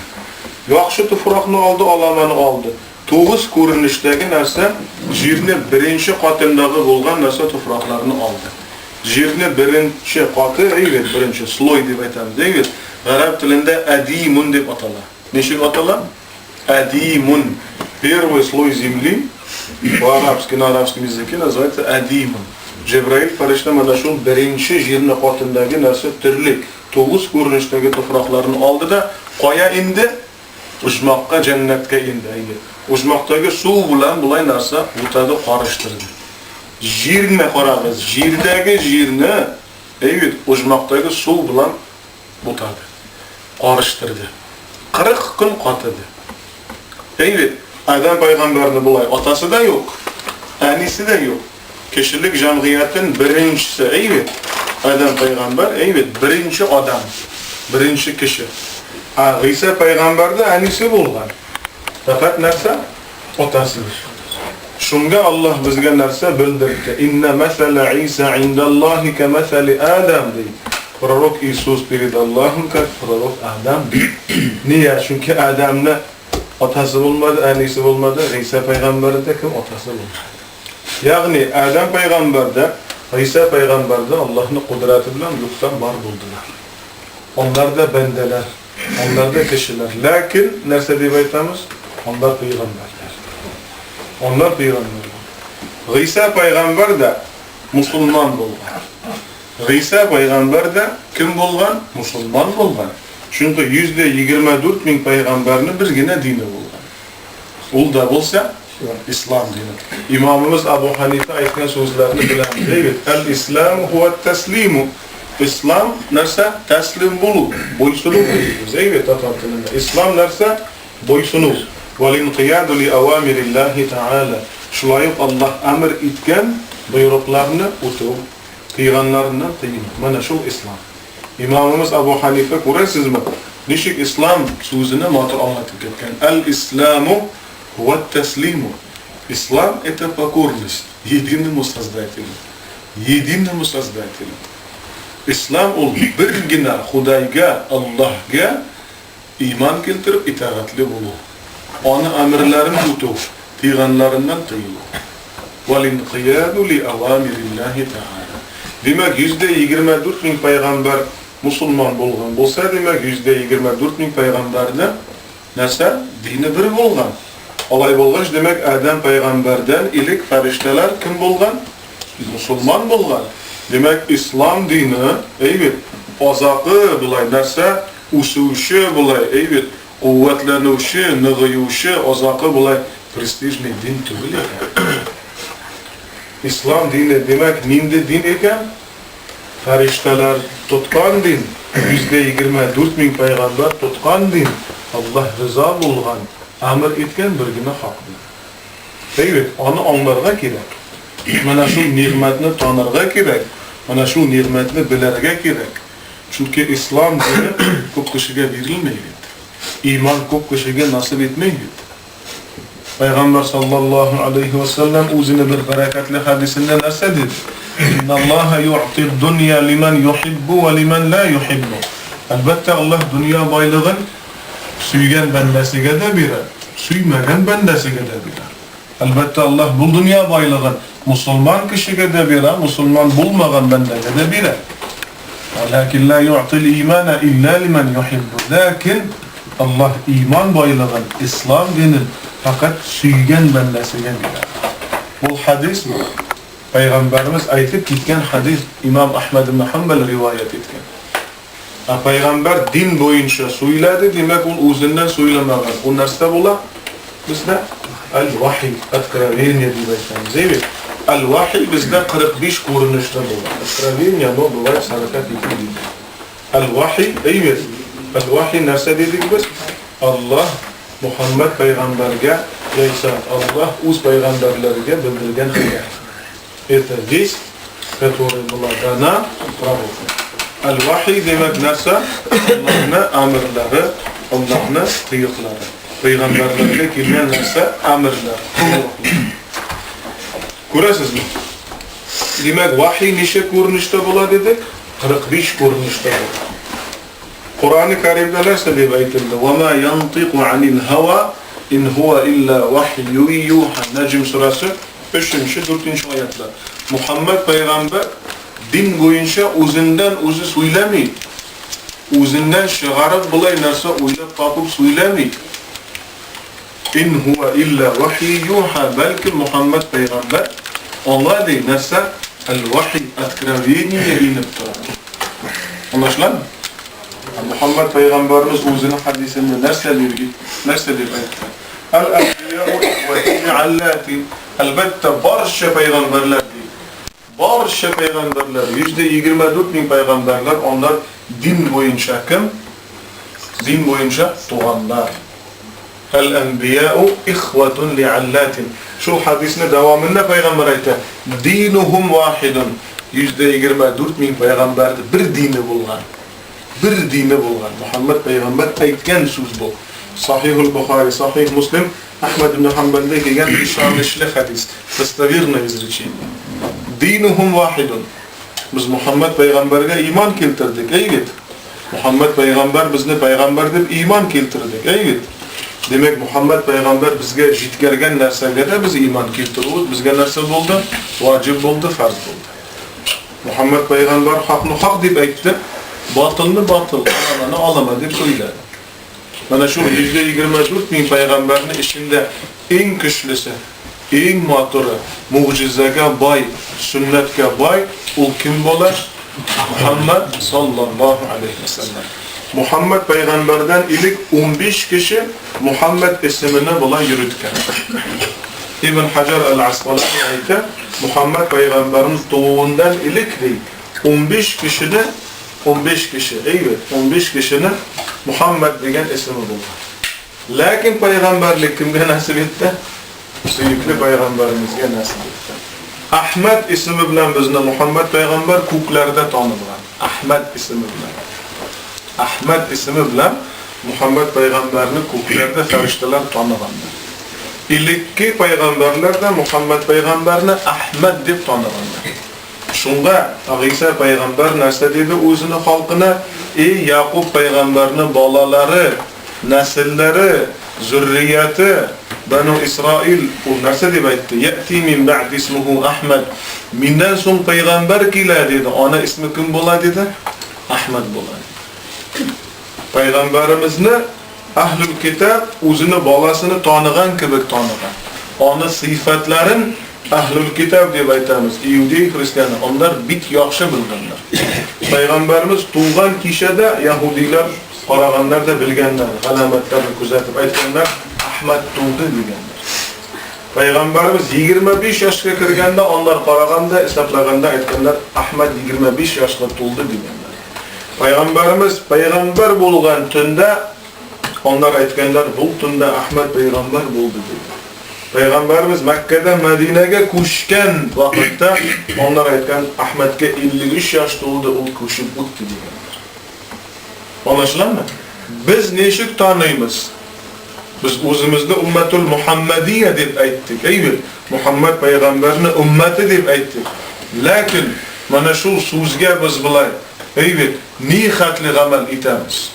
Яхшы туфракны алды, аламаны алды. Тугыз күренештәге нәрсә, җирне беренче катындагы булган нәрсә туфракларны алды. Җирне беренче каты, әйбәт, беренче слой дип әйтәбез, әйбәт. Гарәп телендә әдимун дип атала. Ничек атала? Әдимун. Первый слой земли по-арабски, на арабском языке называется әдимун. Җәбраил фәрештә менә шул беренче җирне катындагы нәрсә төрле тугыз күренештәге туфракларны алды да, кая инде? Оҗмахка, җәннәткә инде, әйе. Оҗмахтагы су белән болай нәрсә бутады, карыштырды. Җирне карагыз, җирдәге җирне, әйе бит, оҗмахтагы су белән бутады, карыштырды. 40 көн катыды. Әйе бит, Адәм пәйгамбәрне болай атасы да юк, әнисе дә юк. Кешелек җәмгыятен беренчесе, әйе бит, Адәм пәйгамбәр, әйе бит, беренче адам, беренче кеше. Ә Гыйсә пәйгамбәрдә әнисе булган. Фәкать нәрсә? Атасы юк. Шунга Аллаһ безгә нәрсә белдертте? Инна мәсәлә Иса индаллаһи кәмәсәли Адам ди. Пророк Иисус перед Аллахом как пророк Адам ди. Нигә? Чөнки Адамны атасы булмады, әнисе булмады, Гыйсә пәйгамбәрдә кем атасы булмады. Ягъни Адам пәйгамбәрдә, Гыйсә пәйгамбәрдә Аллаһның кодрәте белән юктан бар булдылар. Алар да бәндәләр, алар да кешеләр. Ләкин нәрсә дип әйтәбез? Алар пәйгамбәрләр. Алар пәйгамбәрләр. Гыйсә пәйгамбәр дә мусульман булган. Гыйсә пәйгамбәр дә кем булган? Мусульман булган. Чөнки 124 мең пәйгамбәрнең бер генә дине булган. Ул да булса, ислам дине. Имамыбыз Абу Ханифа әйткән сүзләрне беләбез, әй бит? Әл-ислам хуа тәслиму. Ислам нәрсә? Тәслим булу, буйсыну дибез, әй бит, татар телендә. Ислам нәрсә? Буйсыну. Вал-инкыяду ли авамириллахи тааля. Шулай ук Аллаһ әмер иткән боерыкларны үтү, тыйганнарыннан тыену. Менә шул ислам. Имамыбыз Абу Ханифа, күрәсезме, ничек ислам сүзене матур аңлатып киткән. Әл-исламу хуа-тәслиму. Ислам, это покорность единому Создателю. Единому Создателю. Ислам ул бер генә Худайга, Аллаһга иман килтереп итагатьле булу. Аны әмерләрен үтү, тыйганнарыннан тыелу. Вәл-инкыяду ли авамириллаһи тәгалә. Димәк, 124 мең пәйгамбәр мусульман булган булса, димәк, 124 мең пәйгамбәрнең нәрсә? Дине бер булган. Алай булгач, димәк, Адәм пәйгамбәрдән элек фәрештәләр кем булган? Мусульман булган. Димәк, ислам дине, әй бит, азакы болай нәрсә? Үсүче болай, әй бит, куәтләнүче, ныгыючы, азакы болай престижный дин түгел икән. Ислам дине, димәк, нинди дин икән? Фәрештәләр тоткан дин, 124 мең пәйгамбәр тоткан дин, Аллаһ риза булган, әмер иткән бер генә хак дин. Әйе, аны аңларга кирәк. Менә шул нигъмәтне танырга кирәк, менә шул нигъмәтне белергә кирәк. Чөнки ислам дине күп кешегә бирелми бит. Иман күп кешегә насыйп итми бит. Пәйгамбәр саллаллаһу алейхи ва саллям үзенең бер бәрәкәтле хәдисендә нәрсә диде? Инналлаһа юъти дунья лиман юхиббу ва лиман ла юхиббу. Әлбәттә, Аллаһ дөнья байлыгын сөйгән бәндәсегә дә бирә, сөймәгән бәндәсегә дә бирә. Әлбәттә, Аллаһ бу дөнья байлыгын мусульман кешегә дә бирә, мусульман булмаган бәндәгә дә бирә. Ләкин ла юътил имана илля лиман юхиббу. Ләкин Аллаһ иман байлыгын, ислам динен фәкать сөйгән бәндәсегә бирә. Бу хәдис Пәйгамбәребез әйтеп киткән хәдис, имам Әхмәд ибн Хәнбәл риваять иткән. Ә пәйгамбәр дин буенча сөйләде, димәк, ул үзеннән сөйләмәгән. Ул нәрсә була? Бездә әл-вахи, откровение дип әйтәбез, әйе бит? Әл-вахи бездә 45 күренештә була. Откровение, оно бывает 45 видов. Әл-вахи, әйе бит? Әл-вахи нәрсә дидек без? Аллаһ Мухаммәд пәйгамбәргә яисә Аллаһ үз пәйгамбәрләргә белдергән хәбәр. Это весть, которая была дана пророку. Әл-вахи димәк нәрсә? Аллаһны әмерләре, Аллаһны тыюклары. Пәйгамбәрләргә килгән нәрсә? Әмерләр, боерыклар. Күрәсезме? Димәк, вахи ничә күренештә була дидек? 45 күренештә бар. Коръәни Кәримдә нәрсә дип әйтелде? Ва ма янтыйку анил һава ин һуа илля вахью юха. Нәҗм сүрәсе 3-4 аятлар. Мухаммад пәйгамбәр дин буенча үзеннән үзе сөйләми. Үзеннән чыгарып болай нәрсә уйлап табып сөйләми. Ин һуа илля вахью юха, бәлки Мухаммад пәйгамбәр аңа ди нәрсә? Әл-вахи, откровение инеп тора. Аңлашыламы? Мухаммад пәйгамбәребез үзенең хәдисендә нәрсә дип, нәрсә дип әйтте? Әл-әнбияу ихвати аллати. Әлбәттә, барча пәйгамбәрләр ди. Барча пәйгамбәрләр, 124 мең пәйгамбәрләр, алар дин буенча кем? Дин буенча туганнар. Әл-әнбияу ихватун лиаллатин. Шул хәдисне дәвамында пәйгамбәр әйтә, динухум вахидун. 124 мең пәйгамбәрдә бер дине булган. Бер дине булган. Мухаммад пәйгамбәр әйткән сүз бу. Сахихул Бухари, Сахих Муслим, Әхмәд ибн Ханбалда килгән ышанычлы хәдис, достоверное изречение. Динухум вахидун. Без Мухаммад пәйгамбәргә иман килтердек, әй бит. Мухаммад пәйгамбәр безне пәйгамбәр дип иман килтердек, әй бит. Димәк, Мухаммад пәйгамбәр безгә җиткергән нәрсәгә дә без иман килтерүебез безгә нәрсә булды? Ваҗиб булды, фарз булды. Мухаммад пәйгамбәр хакны хак дип әйтте, батылны батыл, аламаны алама дип сөйләде. Менә шул 124 мең пәйгамбәрнең эчендә иң көчлесе, иң матуры, могҗизәгә бай, сөннәткә бай ул кем була? Мухаммад саллаллаһу алейһи ва сәлләм. Мухаммад пәйгамбәрдән элек 15 кеше Мухаммад исемене болай йөреткән. Ибн Хаҗар әл-Аскалани әйтә, Мухаммад пәйгамбәрнең тууыннан элек ди, 15 кешене 15 кеше, әйбәт, 15 кешенең Мухаммад дигән исеме булган. Ләкин пәйгамбәрлек кемгә насыйп итте? Сөекле пәйгамбәребезгә насыйп итте. Әхмәд исеме белән безне Мухаммад пәйгамбәр күкләрдә танылган. Әхмәд исеме белән. Әхмәд исеме белән Мухаммад пәйгамбәрне күкләрдә фәрештәләр таныганнар. Элекке пәйгамбәрләр дә Мухаммад пәйгамбәрне Әхмәд дип таныганнар. Шунда Гыйса пәйгамбәр нәрсә диде үзенең халкына? Эй, Якуб пәйгамбәрнең балалары, нәселләре, зөррияте, Бану Исраил, ул нәрсә дип әйтте? Яти мин бәгъди исмуху Әхмәд. Миннән соң пәйгамбәр килә, диде. Аны исме кем була, диде? Әхмәд була, диде. Пәйгамбәремезне әһлүл китап үзенең баласыны таныган кебек таныган. Аны сыйфатларын Әһлүл китап дип әйтәбез, иудей христианы, аннар бик яхшы белгәннәр. Пәйгамбәребез туган кичәдә яһудиләр караганнар да белгәннәр, галәмәтләрне күзәтеп әйткәннәр, Әхмәд туды дигәннәр. Пәйгамбәребез 25 яшькә кергәндә аннар караганда, исәпләгәндә әйткәннәр, Әхмәд 25 яшькә тулды дигәннәр. Пәйгамбәребез пәйгамбәр булган төндә аннар әйткәннәр, бу төндә Әхмәд пәйгамбәр булды дигән. Пәйгамбәребез Мәккәдән Мәдинәгә күчкән вакытта аннар әйткән, Әхмәдкә 53 яшь тулды, ул күчеп үтте дигәннәр. Аңлашыламы? Без ничек таныйбыз? Без үзебезне уммәтул Мухаммадия дип әйттек, әй бит? Мухаммад пәйгамбәрне уммәте дип әйттек. Ләкин менә шул сүзгә без болай, әй бит, ни хәтле гамәл итәбез?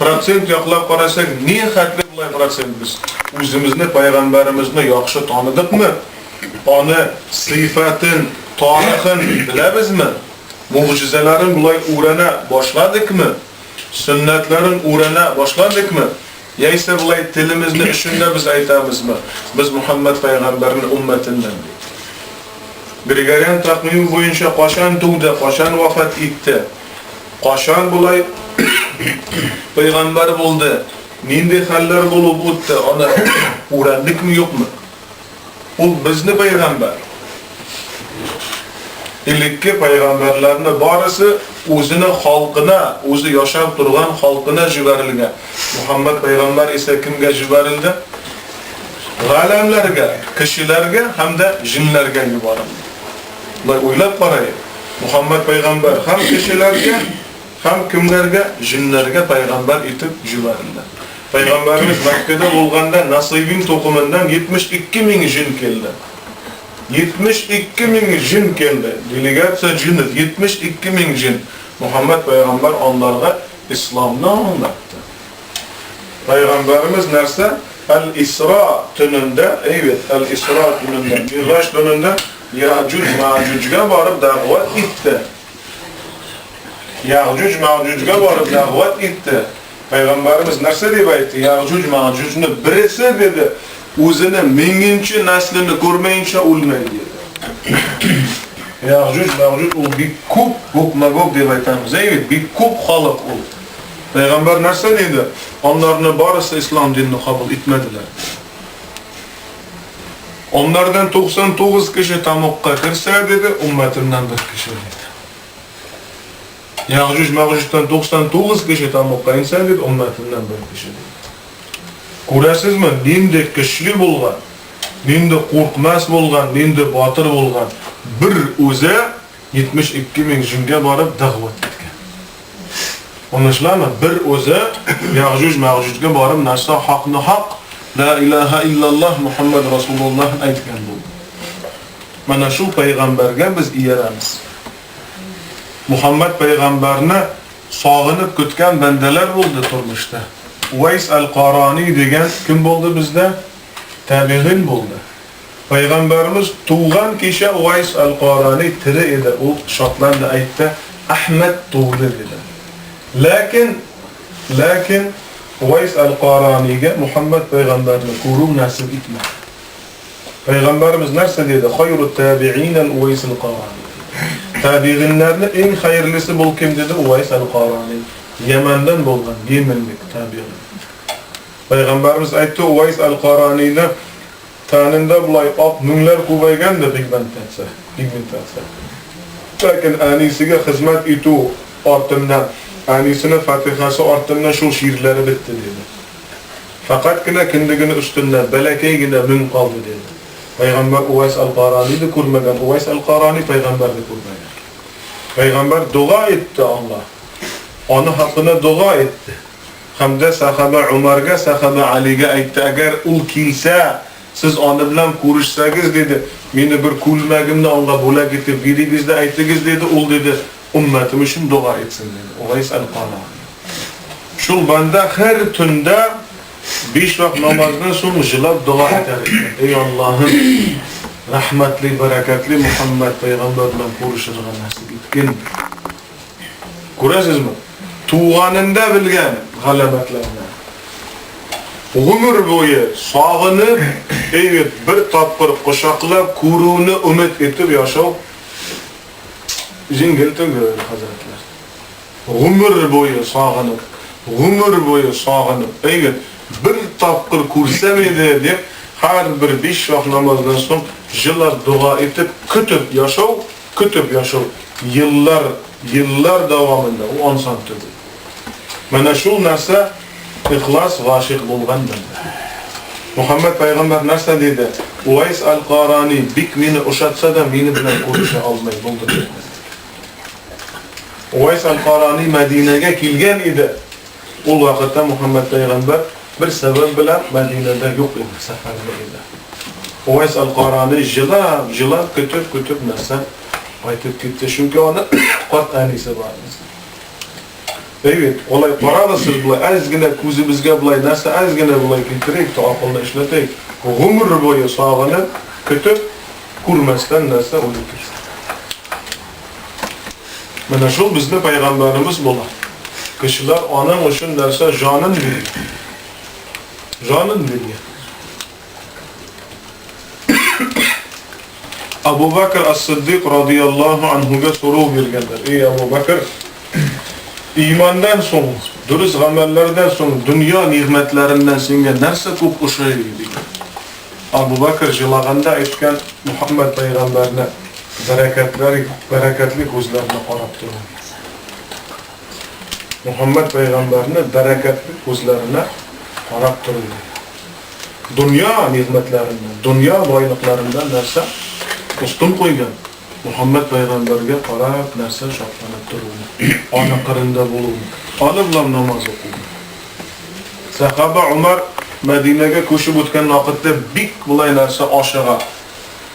Процент яклап карасак, ни хәтле болай процент без үзебезне пәйгамбәремезне яхшы таныдыкмы? Аны сыйфатын, тарихын беләбезме? Могҗизаларын болай үрәнә башладыкмы? Сөннәтләрен үрәнә башладыкмы? Яисә болай телемезне эчендә без әйтәбезме? Без Мухаммад пәйгамбәрнең уммәтеннән дип. Григориан тәкъвим буенча качан туды, качан вафат итте? Качан болай пәйгамбәр булды? Нинди хәлләр булып үтте? Аны үрәндекме, юкмы? Ул безне пәйгамбәр. Элекке пәйгамбәрләрне барысы үзенең халкына, үзе яшәп торган халкына җибәрелгән. Мухаммад пәйгамбәр исә кемгә җибәрелде? Галәмләргә, кешеләргә һәм дә җиннәргә җибәрелде. Болай уйлап караек. Мухаммад пәйгамбәр һәм кешеләргә, һәм кемнәргә? Җеннәргә пәйгамбәр итеп җибәрелде. Пәйгамбәребез Мәккәдә булганда Насыйбин токымыннан 72 мең җен килде. 72 мең җен килде. Делегация җинов, 72 мең җен. Мөхәммәд пәйгамбәр анларга исламны аңлатты. Пәйгамбәребез нәрсә? Әл-Исра төнендә, әйбәт, Әл-Исра төнендә, Мигъраҗ төнендә Яҗуҗ Маҗуҗга барып дәгъват итте. Яҗуҗ Маҗуҗга барып дәгъват итте. Пәйгамбәребез нәрсә дип әйтте? Яҗуҗ Маҗуҗны бересе диде, үзенең меңенче нәслен күрмәенчә үлмәй диде. Яҗуҗ Маҗуҗ ул бик күп, Гог Магог дип әйтәбез, әйбәт, бик күп халык ул. Пәйгамбәр нәрсә диде? Анларны барысы ислам динен кабул итмәделәр. Аннардан 99 кеше тамукка керсә, диде, уммәтемнән бер кеше диде. Яҗуҗ Мәҗуҗтан 99 кеше тамукка инсә, диде, уммәтемнән бер кеше диде. Күрәсезме, нинди көчле булган, нинди куркмас булган, нинди батыр булган. Бер үзе 72 мең җингә барып дәгъват иткән. Аңлашыламы? Бер үзе Яҗуҗ Мәҗуҗгә барып нәрсә хакны хак, ла илаһа иллаллаһ Мухаммад Расулуллаһ әйткән булды. Менә шул пәйгамбәргә без иярәмез. Мухаммад пәйгамбәрне сагынып көткән бәндәләр булды тормышта. Уайс әл-Карани дигән кем булды бездә? Табигин булды. Пәйгамбәребез туган кичә Уайс әл-Карани тере иде, ул шатланды, әйтте, Әхмәд туды, диде. Ләкин, ләкин Уайс әл-Каранигә Мухаммад пәйгамбәрне күрү насыйп итмәде. Пәйгамбәребез нәрсә диде? Хайру табиин әл-Уайс әл-Карани. Табигиннәрне иң хәерлесе бул кем диде? Уайс әл-Карани. Йәмәндән булган, йеменлек табигин. Пәйгамбәребез әйтте, Уайс әл-Каранины тәнендә болай ак меңләр күбәйгән дә пигментация, пигментация. Ләкин әнисегә хезмәт итү артыннан, әнисенең фатихасы артыннан шул чирләре бетте диде. Фәкать кенә кендегенең өстендә бәләкәй генә мең калды диде. Пәйгамбәр Увайс әл-Карани да күрмәгән, Увайс әл-Карани пәйгамбәр дә күрмәгән. Пәйгамбәр дога итте аңа. Аны хакына дога итте. Һәм дә сәхабә Умәргә, сәхабә Алигә әйтте, әгәр ул килсә, сез аны белән күрешсәгез, диде, мине бер күлмәгемне аңа бүләк итеп бирегез дә әйтегез, диде, ул, диде, өммәтем өчен дога итсен, диде. Увайс әл-Карани. Шул бәндә һәр төндә биш вакыт намаздан соң җылап дога итәр икән. Эй Аллаһым, рәхмәтле, бәрәкәтле Мухаммәд пәйгамбәр белән күрешергә насыйп иткин. Күрәсезме? Туганында белгән галәмәтләрне. Гомер буе сагынып, әйбәт бер тапкыр кочаклап күрүне өмет итеп яшәү җиңел түгел, хәзрәтләр. Гомер буе сагынып, гомер буе сагынып, әйбәт бер тапкыр күрсәм иде дип, һәрбер биш вакыт намаздан соң җылап дога итеп, көтеп яшәү Көтеп яшәү еллар, еллар дәвамында, ул ансат түгел. Менә шул нәрсә ихлас гашыйк булган бәндә. Мөхәммәд пәйгамбәр нәрсә диде? Уайс әл-Карани бик мине ошатса да, мине белән күрешә алмый булды диде. Уайс әл-Карани Мәдинәгә килгән иде. Ул вакытта Мөхәммәд пәйгамбәр бер сәбәп белән Мәдинәдә юк иде, сәфәрдә иде. Увайс әл-Карани җылап, җылап, көтеп, көтеп нәрсә кайтып китте. Чөнки аны карт әнисе бар иде. Әйбәт, алай карагыз сез болай, әз генә күзебезгә болай нәрсә әз генә болай китерик, то акылны эшләтәйек. Гомер буе сагынып, көтеп, күрмәстән нәрсә үлеп китте. Менә шул безнең пәйгамбәребез була. Кешеләр аның өчен нәрсә җанын биргән. Җанын биргән. Абу Бакр ас-Сиддик радияллаһу анһуга сорау биргәннәр. Эй Абу Бакр, имандан соң, дөрес гамәлләрдән соң дөнья нигъмәтләреннән сиңа нәрсә күп ошый дигән. Абу Бакр җылаганда әйткән Мухаммад пәйгамбәрне бәрәкәтләр, бәрәкәтле күзләренә карап тору. Мухаммад пәйгамбәрне бәрәкәтле күзләренә карап тору. Дөнья нигъмәтләреннән, дөнья байлыкларыннан нәрсә өстен куйган? Мухаммад пәйгамбәргә карап нәрсә шатланып торуны, аны кырында булуны, аны белән намаз укуны. Сәхаба Умар Мәдинәгә күчеп үткән вакытта бик болай нәрсә ашыга.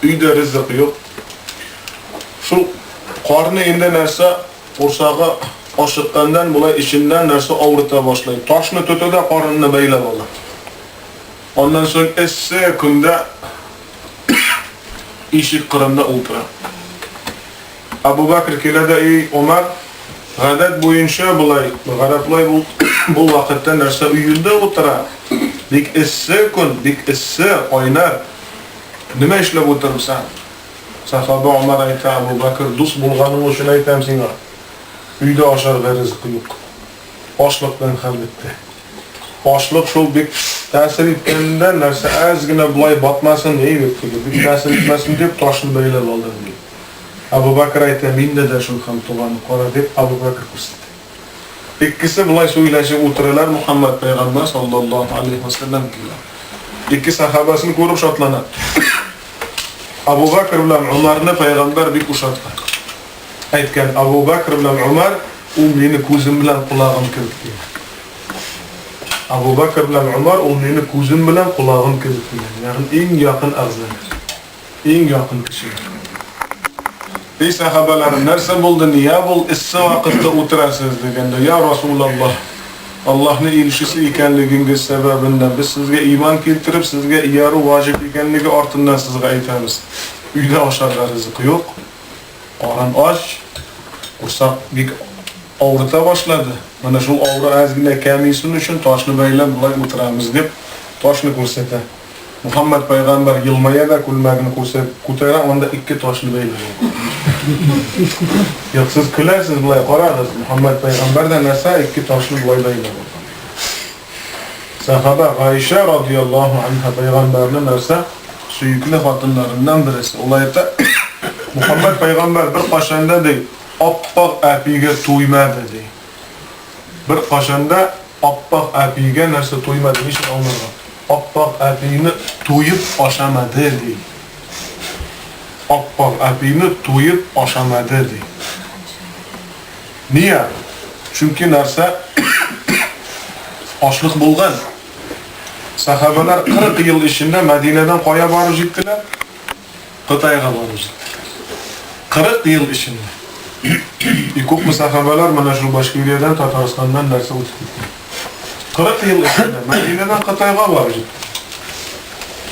Өйдә ризык юк. Шул карны инде нәрсә корсагы ашыкканнан болай эченнән нәрсә авырта башлый. Ташны тота да карынны бәйләп ала. Аннан соң эссе көндә ишек кырында утыра. Абу Бәкр килә дә, эй, Омар, гадәт буенча болай, гарәпләр бу, бу вакытта нәрсә өендә утыра. Бик эссе көн, бик эссе, кайнар. Нимә эшләп утырыпсың? Сахаба Омар әйтә, Абу Бәкр, дус булганың өчен әйтәм сиңа. Өйдә ашарга ризык юк. Ачлыктан хәл бетте. Ачлык шул бик тәэсир иткәндә нәрсә әз генә болай батмасын, эй бит теге, бик тәэсир итмәсен дип ташны бәйләп алдым, ди. Абу Бәкр әйтә, миндә дә шул хәл туган, кара, дип Абу Бәкр күрсәтә. Икесе болай сөйләшеп утыралар, Мухаммад пәйгамбәр саллаллаһу алейһи ва сәлләм килә. Ике сахабасын күреп шатлана. Абу Бәкр белән Умарны пәйгамбәр бик ошаткан. Әйткән, Абу Бәкр белән Умар ул мине күзем белән колагым кебек дигән. Абу Бәкр белән Умар ул мине күзем белән колагым кебек дигән. Ягъни иң якын әгъзалар. Иң якын кешеләр. Эй сәхабәләрем, нәрсә булды, нигә бул эссе вакытта утырасыз дигәндә, я Расулаллаһ, Аллаһны илчесе икәнлегеңгез сәбәбеннән без сезгә иман килтереп, сезгә иярү ваҗиб икәнлеге артыннан сезгә әйтәбез. Өйдә ашарга ризык юк, карын ач, корсак бик авырта башлады. Менә шул авыру әз генә кәмисен өчен ташны бәйләп болай утырабыз, дип ташны күрсәтә. Мөхәммәд пәйгамбәр елмая да күлмәген күрсәт, күтәрә, анда ике ташны бәйләп алган. Юк, сез көләсез, болай карагыз, Мөхәммәд пәйгамбәр дә нәрсә, ике ташны болай бәйләп алган. Сәхабә Гайшә радияллаһу анһа пәйгамбәрне нәрсә, сөекле хатыннарыннан бересе. Ул әйтә, Мөхәммәд пәйгамбәр бер кашанда ди, аппак әпигә туймады ди. Бер кашанда Аппак әпигә нәрсә туймады, ничек аңларга? Аппак әпине туеп ашамады, ди. Аппак әпине туеп ашамады, ди. Ния? Чөнки нәрсә? Ачлык булган. Сахабалар 40 ел эчендә Мәдинәдән кая барып җиттеләр? Кытайга барып җиттеләр. 40 ел эчендә. И күпме сахабалар менә шул Башкириядән, Татарстаннан нәрсә үтеп киткән. 40 ел эчендә Мәдинәдән Кытайга барып җиттеләр.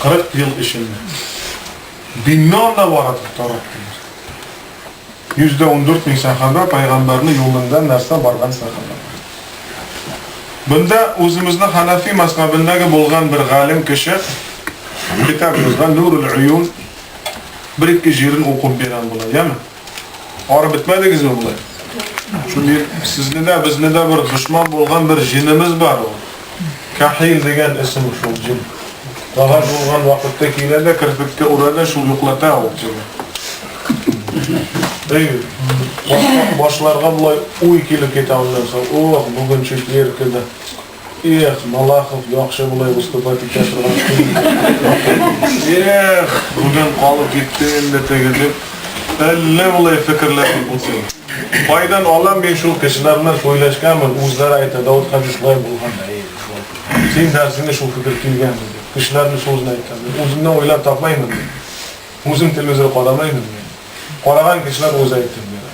40 ел эчендә. Динне анда барып тараттылар. 114 мең сахаба пайгамбарны юлында нәрсә барган сахаба. Бында үземезнең Ханафи мәзһәбендәге булган бер галим кеше китап язган Нурул Уюн бер ике җирен укып бирәм болай, яме? Арып бетмәдегезме болай? Шул сезне дә, безне дә бер дошман булган бер җинемез бар ул. Кахил дигән исем шул җин. Тагар булган вакытта килә дә керфеккә ура да шул йоклата ул җин. Эй, башларга болай уй килеп китә аннан соң. Ох, бүген четверг иде. Эх, Малахов яхшы болай выступать итә торган көн. Эх, бүген калып китте инде теге дип. Әллә болай фикерләр булсын. Кайдан алам мин шул кешеләр белән сөйләшкәнмен, үзләре әйтә, Давыт хаҗи шулай булган, әйе, шулай. Син дәресеңә шул фикер килгәнме дип. Кешеләрнең сүзен әйтәм. Мин үземнән уйлап тапмаймын. Үзем телевизор карамаймын мин. Караган кешеләр үзе әйтеп бирә.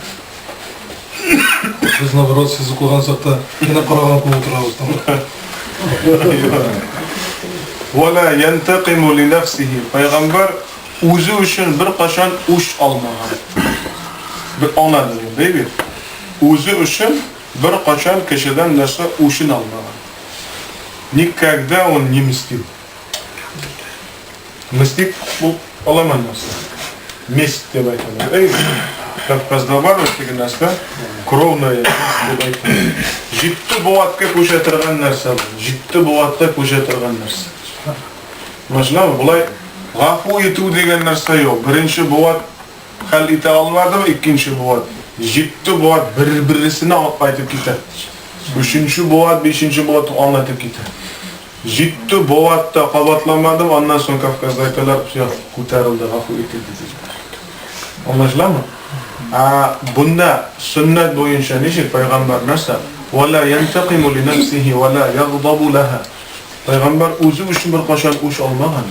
Без наоборот, сез укыган чакта генә караган күп утырабыз. Вала янтакиму ли нафсихи. Пайгамбар үзе өчен беркайчан үч алмаган. Бер аңладыгыз инде, бит? Үзе өчен беркайчан кешедән нәрсә үчен алмаган. Никогда он не мстил. Мстить ул аламан нәрсә. Месть дип әйтәләр. Эй, Кавказда бар бит теге нәрсә, кровная месть дип әйтәләр. Җитте булатка күчә торган нәрсә бу. Җитте булатка күчә торган нәрсә. Мәсәлән, болай гафу итү дигән нәрсә юк. Беренче булат хәл итә алмадым, икенче булат. Җитте булат бер-берсенә алып кайтып китә. Өченче булат, бишенче булат аңлатып китә. Җитте, Булат та кабатламадым, аннан соң Кавказда әйтәләр, всё, күтәрелде, гафу ителде дип. Аңлашыламы? Ә бунда сөннәт буенча ничек пәйгамбәр нәрсә? Вала янтакиму ли нафсихи вала ягдабу лаха. Пәйгамбәр үзе өчен беркайчан үч алмаган.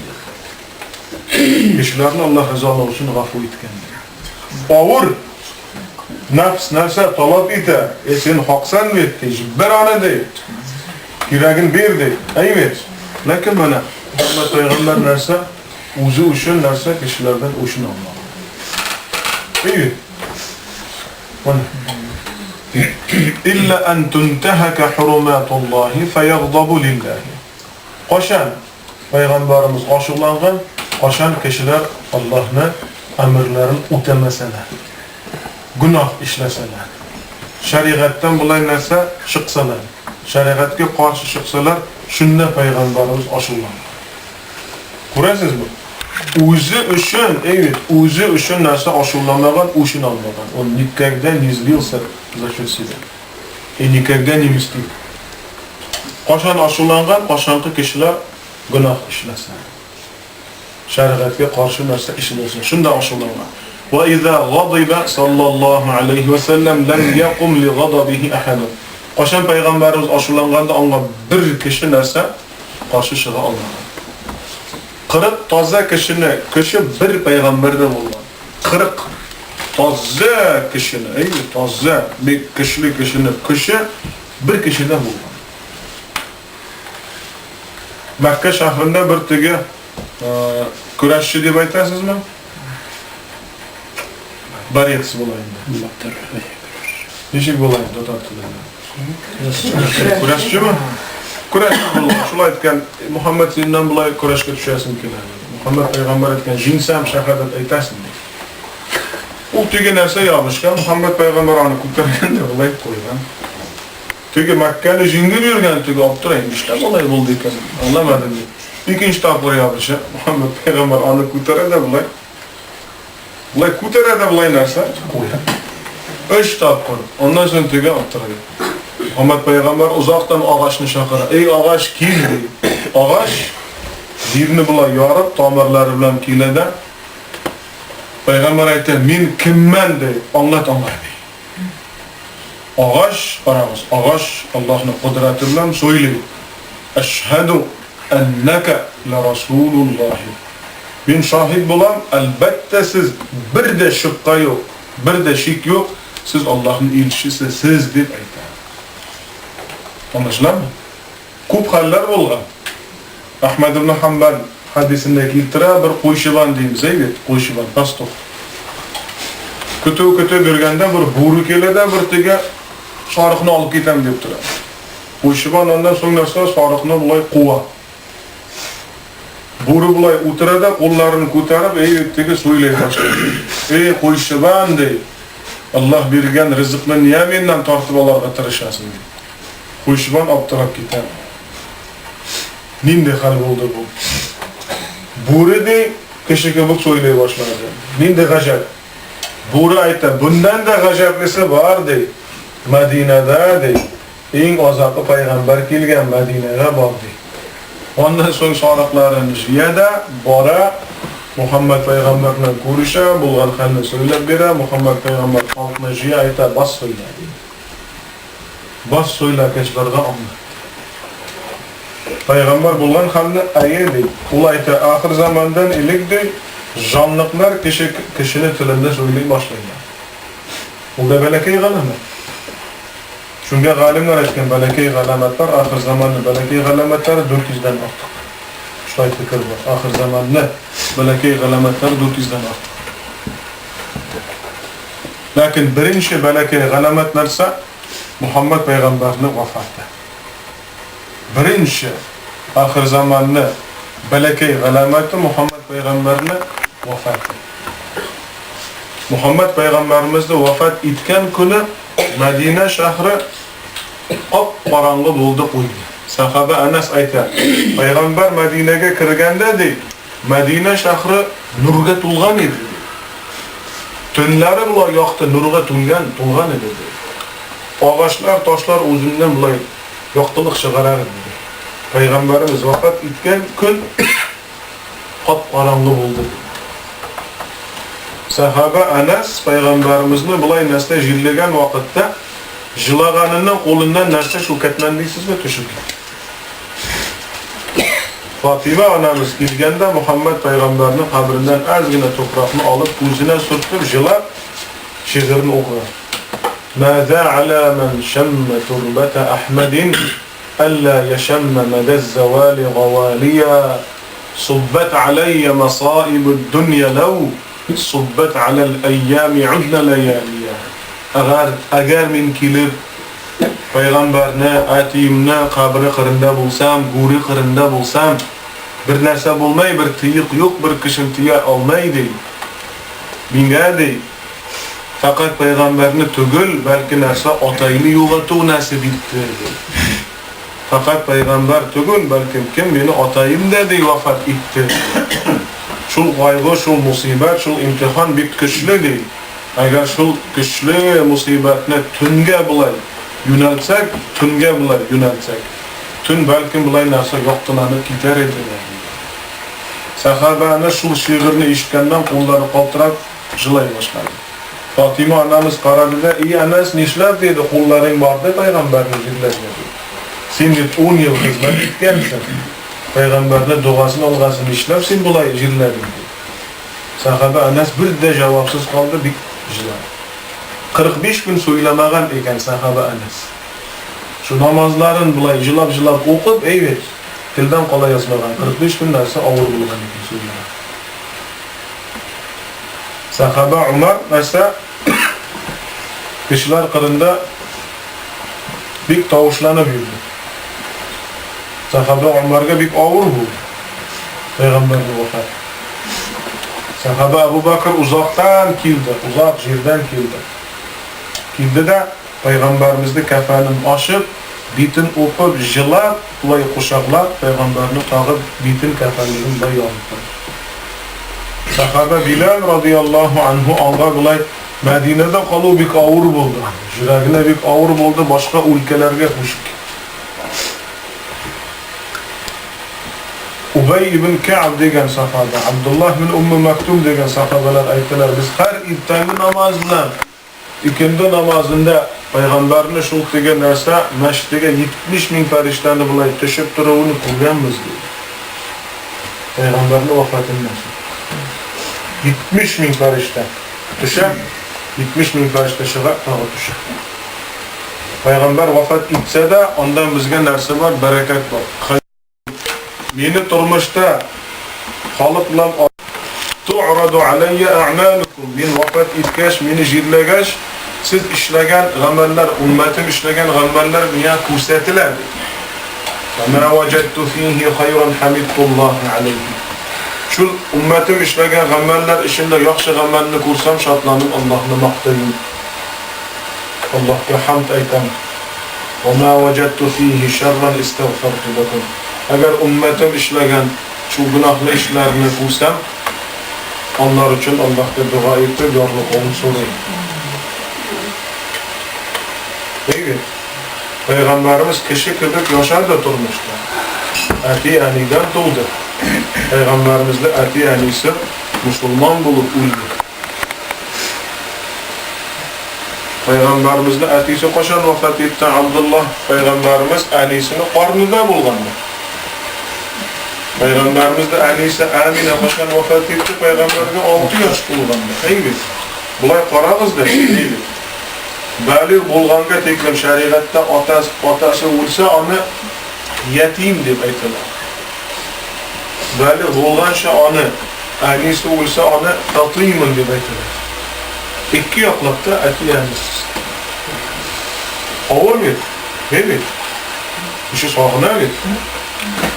Кешеләрне Аллаһ ризалыгы өчен гафу иткән. Авыр нәфс нәрсә таләп итә? Э, син хаксан бит, ди, җибәр аны, ди. Кирәген бир, ди. Әй бит. Ләкин менә Мөхәммәд пәйгамбәр нәрсә? Үзе өчен нәрсә кешеләрдән үчен алмаган. Әй бит. Менә. Илля ан тунтахака хуруматуллаһи фаягдабу лиллаһи. Кайчан Пәйгамбәребез ачуланган, кайчан кешеләр Аллаһны әмерләрен үтәмәсәләр, гөнаһ эшләсәләр, шәригатьтән болай нәрсә чыксалар, шәригатькә каршы чыксалар, шунда Пәйгамбәребез ачуланган. Күрәсезме? Үзе өчен, әй бит, үзе өчен нәрсә ачуланмаган, үчен алмаган. Он никогда не злился за счет себя. И никогда не мстил. Кашан ачуланган, кашанкы кешеләр гөнаһ эшләсә. Шәригатькә каршы нәрсә эшләсә, шунда ачуланган. Ва иза гадиба саллаллаһу алейхи ва саллям лам якум ли гадабихи ахад. Кашан пәйгамбәребез ачуланганда аңа бер кеше нәрсә каршы чыга алмаган. 40 таза кешене көче бер пәйгамбәрдә булган. 40 таза кешене, әйе, таза, бик көчле кешене көче бер кешедә булган. Мәккә шәһәрендә бер теге көрәшче дип әйтәсезме? Борец була инде. Батыр. Ничек була инде татар телендә? Көрәшчеме? Көрәшче булган. Шулай әйткән, Мухаммад синнән болай көрәшкә төшәсем килә. Мухаммад пәйгамбәр әйткән, җиңсәм шәһадәт әйтәсең ди. Ул теге нәрсә ябышкан, Мухаммад пәйгамбәр аны күтәргән дә болай куйган. Теге Мәккәне җиңеп йөргән теге аптырый, нишләп алай булды икән, аңламадым ди. Икенче тапкыр ябыша, Мухаммад пәйгамбәр аны күтәрә дә болай. Болай күтәрә дә болай нәрсә куя. Өч тапкыр. Аннан соң теге аптырый. Мухаммад пәйгамбәр озактан агачны чакыра. Эй, агач, кил, ди. Агач җирне болай ярып, тамырлары белән килә дә, Пәйгамбәр әйтә, мин кеммән, ди, аңлат аңа, ди. Агач, карагыз, агач Аллаһның кодрәте белән сөйли. Әшһәду әннәкә лә расулуллаһи. Мин шаһит булам, әлбәттә, сез бер дә шөккә юк, бер дә шик юк, сез Аллаһның илчесе сез, дип әйтә. Аңлашыламы? Күп хәлләр булган. Әхмәд ибн Ханбал хәдисендә килтерә, бер куйчыбан димез, әй бит, куйчыбан, пастух. Көтү көтеп йөргәндә бер бүре килә дә бер теге сарыкны алып китәм дип тора. Куйчыбан аннан соң нәрсә, сарыкны болай куа. Бүре болай утыра да, кулларын күтәреп, эй, теге сөйли башлый. Эй, куйчыбан, ди, Аллаһ биргән ризыкны нигә миннән тартып алырга тырышасың, ди. Куйчыбан аптырап китә. Нинди хәл булды бу? Бүре ди, кеше кебек сөйли башлады. Нинди гаҗәп. Бүре әйтә, буннан да гаҗәплесе бар ди. Мәдинәдә ди, иң азакы пәйгамбәр килгән Мәдинәгә бар ди. Аннан соң сарыкларын җыя да бара, Мухаммад пәйгамбәр белән күрешә, булган хәлне сөйләп бирә, Мухаммад пәйгамбәр халыкны җыя, әйтә, бас сөйлә ди. Бас сөйлә, кешеләргә аңлат. Пәйгамбәр булган хәлне әйе ди. Ул әйтә, ахыр замандан элек ди, җанлыклар кеше кешене телендә сөйли башлыйлар. Ул да бәләкәй галәмәт. Шунда галимнәр әйткән бәләкәй галәмәтләр, ахыр заманны бәләкәй галәмәтләре 400 дән артык. Шулай фикер бар. Ахыр заманны бәләкәй галәмәтләре 400 дән артык. Ләкин беренче бәләкәй галәмәт нәрсә? Мухаммад пәйгамбәрнең вафаты. Беренче ахыр заманны бәләкәй галәмәте Мухаммад пәйгамбәрне вафаты. Мухаммад пәйгамбәребезне вафат иткән көне Мәдинә шәһре кап-караңгы булды куйды. Сахаба Әнәс әйтә, пәйгамбәр Мәдинәгә кергәндә ди, Мәдинә шәһре нурга тулган иде ди. Төннәре болай якты нурга тулган, тулган иде ди. Агачлар, ташлар үзеннән болай яктылык чыгарар иде ди. Пәйгамбәребез вафат иткән көн кап-караңгы булды ди. Сахаба Әнәс пәйгамбәребезне болай нәрсә җирләгән вакытта җылаганыннан кулыннан нәрсә шул кәтмән дисезме төшеп китте. Фатыйма анабыз килгәндә Мөхәммәд пәйгамбәрнең кабереннән әз генә туфракны алып күзенә сөртеп җылап шигырен укыган. Маза аля ман шамма турбата Әхмәдин әллә яшамма мәдәз зәвали гавалия суббат алайя масаибуд дөнья ләү суббат аләл әйями удна ләялия. Әгәр, әгәр мин килеп Пәйгамбәрне, әтиемне кабере кырында булсам, гүре кырында булсам, бер нәрсә булмай, бер тыек юк, бер кешем тия алмай, ди. Миңа, ди, фәкать пәйгамбәрне түгел, бәлки нәрсә атайны югату нәсиб итте, ди. Фәкать пәйгамбәр түгел, бәлкем кем мине атаем да, ди, вафат итте. Шул кайгы, шул мусыйбәт, шул имтихан бик көчле, ди. Әгәр шул көчле мусыйбәтне төнгә болай юнәлтсәк, төнгә болай юнәлтсәк, төн бәлкем болай нәрсә яктыланып китәр иде дә. Сәхабәне шул шигырьне ишеткәннән куллары калтырап җылай башлады. Фатыйма анамыз карады да, И Әнәс, нишләп, диде, кулларың барды пәйгамбәрне җирләргә, диде. Син бит ун ел хезмәт иткәнсең, пәйгамбәрне догасен алгансың, нишләп син болай җирләдең, диде. Сәхабә Әнәс бер дә җавапсыз калды, бик җылады. 45 көн суйламаган икән сәхабә Әнәс. Шу намазларын болай җылап-җылап укып, әйбәт, телдән кала язмаган. 45 көн нәрсә авыр булган икән суйламау. Сәхабә Умар нәрсә кешеләр кырында бик тавышланып йөрде. Сәхабә Умарга бик авыр булды. Пәйгамбәрнең вафаты. Сәхабә Абу Бакр узактан килде, узак җирдән килде. Килде дә пәйгамбәребезне кәфәнен ачып, битен упып, җылап, болай кочаклап, пәйгамбәрне тагы битен кәфәнлеген болай ябып куйды. Сәхабә Биләл радияллаһу анһу аңга болай Мәдинәдә калу бик авыр булды. Йөрәгенә бик авыр булды, башка үлкәләргә күчеп китте. Убай ибн Кәъб дигән сахаба, Абдуллаһ ибн Умму Мәктум дигән сахабалар әйтәләр, без һәр иртәнге намаз белән икенде намазында пәйгамбәрне шул теге нәрсә мәчетегә 70 мең фәрештәне болай төшеп торуын күргәнбез, ди. Пәйгамбәрнең вафатыннан соң. 70 мең фәрештә төшә, 70 мең фәрештә чыга, тагы төшә. Пәйгамбәр вафат итсә дә, андан безгә нәрсә бар? Бәрәкәт бар. Мине тормышта халык белән Ту'раду алайя a'малукум. Мин вафат иткәч, мине җирләгәч, сез эшләгән гамәлләр, уммәтем эшләгән гамәлләр миңа күрсәтелә. Фама ваҗадту фихи хайран хамидтуллаһ алейхи. Шул уммәтем эшләгән гамәлләр эчендә яхшы гамәлне күрсәм, шатланып Аллаһны мактыйм. Аллаһка хамд әйтәм. Ва ма ваҗадту фихи шәрран истәгъфәрту ләкүм. Әгәр уммәтем эшләгән шул гөнаһлы эшләрне күрсәм, алар өчен Аллаһка дога итеп, ярлыкавын сорыйм. Әйе. Пәйгамбәребез кеше кебек яшәде тормышта. Әти-әнидән туды. Пәйгамбәребезнең әти-әнисе мусулман булып үлде. Пәйгамбәребезнең әтисе кайчан вафат итте? Абдуллаһ пәйгамбәребез әнисенең карнында булганда. Пәйгамбәребезнең әнисе Амина кайчан вафат итте? Пәйгамбәргә 6 яшь тулганда. Әй бит. Болай карагыз да, әй бит. Балигъ булганга тиклем шәригатьтә атасы, атасы үлсә, аны ятим дип әйтәләр. Балигъ булганча аны Әнисе үлсә, аны татыймын дип әйтәләр. Ике яклап та әти-әнисез. Авыр бит, бе бит. Кеше сагына бит.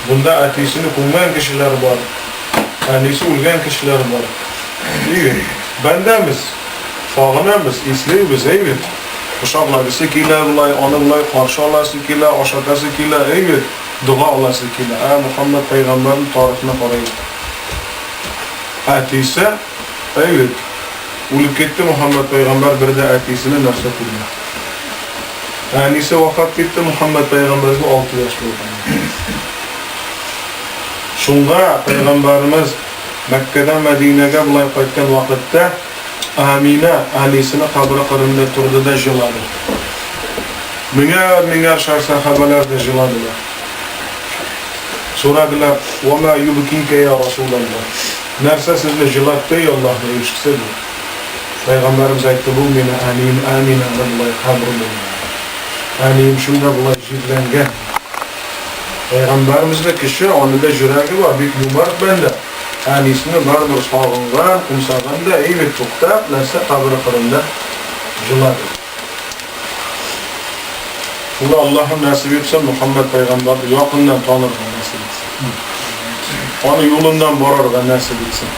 Бунда әтисене күмгән кешеләр бар, әнисе үлгән кешеләр бар. Әйе, бәндәбез, сагынабыз, ислибез, әй бит. Кочаклагысы килә болай, аны болай каршы аласы килә, ашатасы килә, әй бит, дога аласы килә. Ә Мөхәммәд пәйгамбәрнең тарихына карыйк. Әтисе, әй бит, үлеп китте Мөхәммәд пәйгамбәр бер дә әтисенә нәрсә күрмәде. Әнисе вафат китте Мөхәммәд пәйгамбәргә 6 яшь булганда. Шунда пәйгамбәребез Мәккәдән Мәдинәгә болай кайткан вакытта Амина әнисенең кабере кырында торды да җылады. Меңәр-меңәр шар сәхабәләр дә җыладылар. Сорадылар, Ва ма юбкика я Расулаллаһ? Нәрсә сезне җылатты, эй Аллаһның илчесе? дип. Пәйгамбәребез әйтте, Бу мине әнием Аминәне болай кабер булган. Әнием шунда болай җирләнгән. Пәйгамбәребез дә кеше, аны да җөрәге бар, бик юмарт бәндә. Әнисене барыбер сагынган, кумсаган да, әй бит, туктап, нәрсә кабере кырында җылады. Шунда Аллаһым нәсип итсен, Мөхәммәд пәйгамбәрне якыннан танырга нәсип итсен. Аны юлыннан барырга нәсип итсен.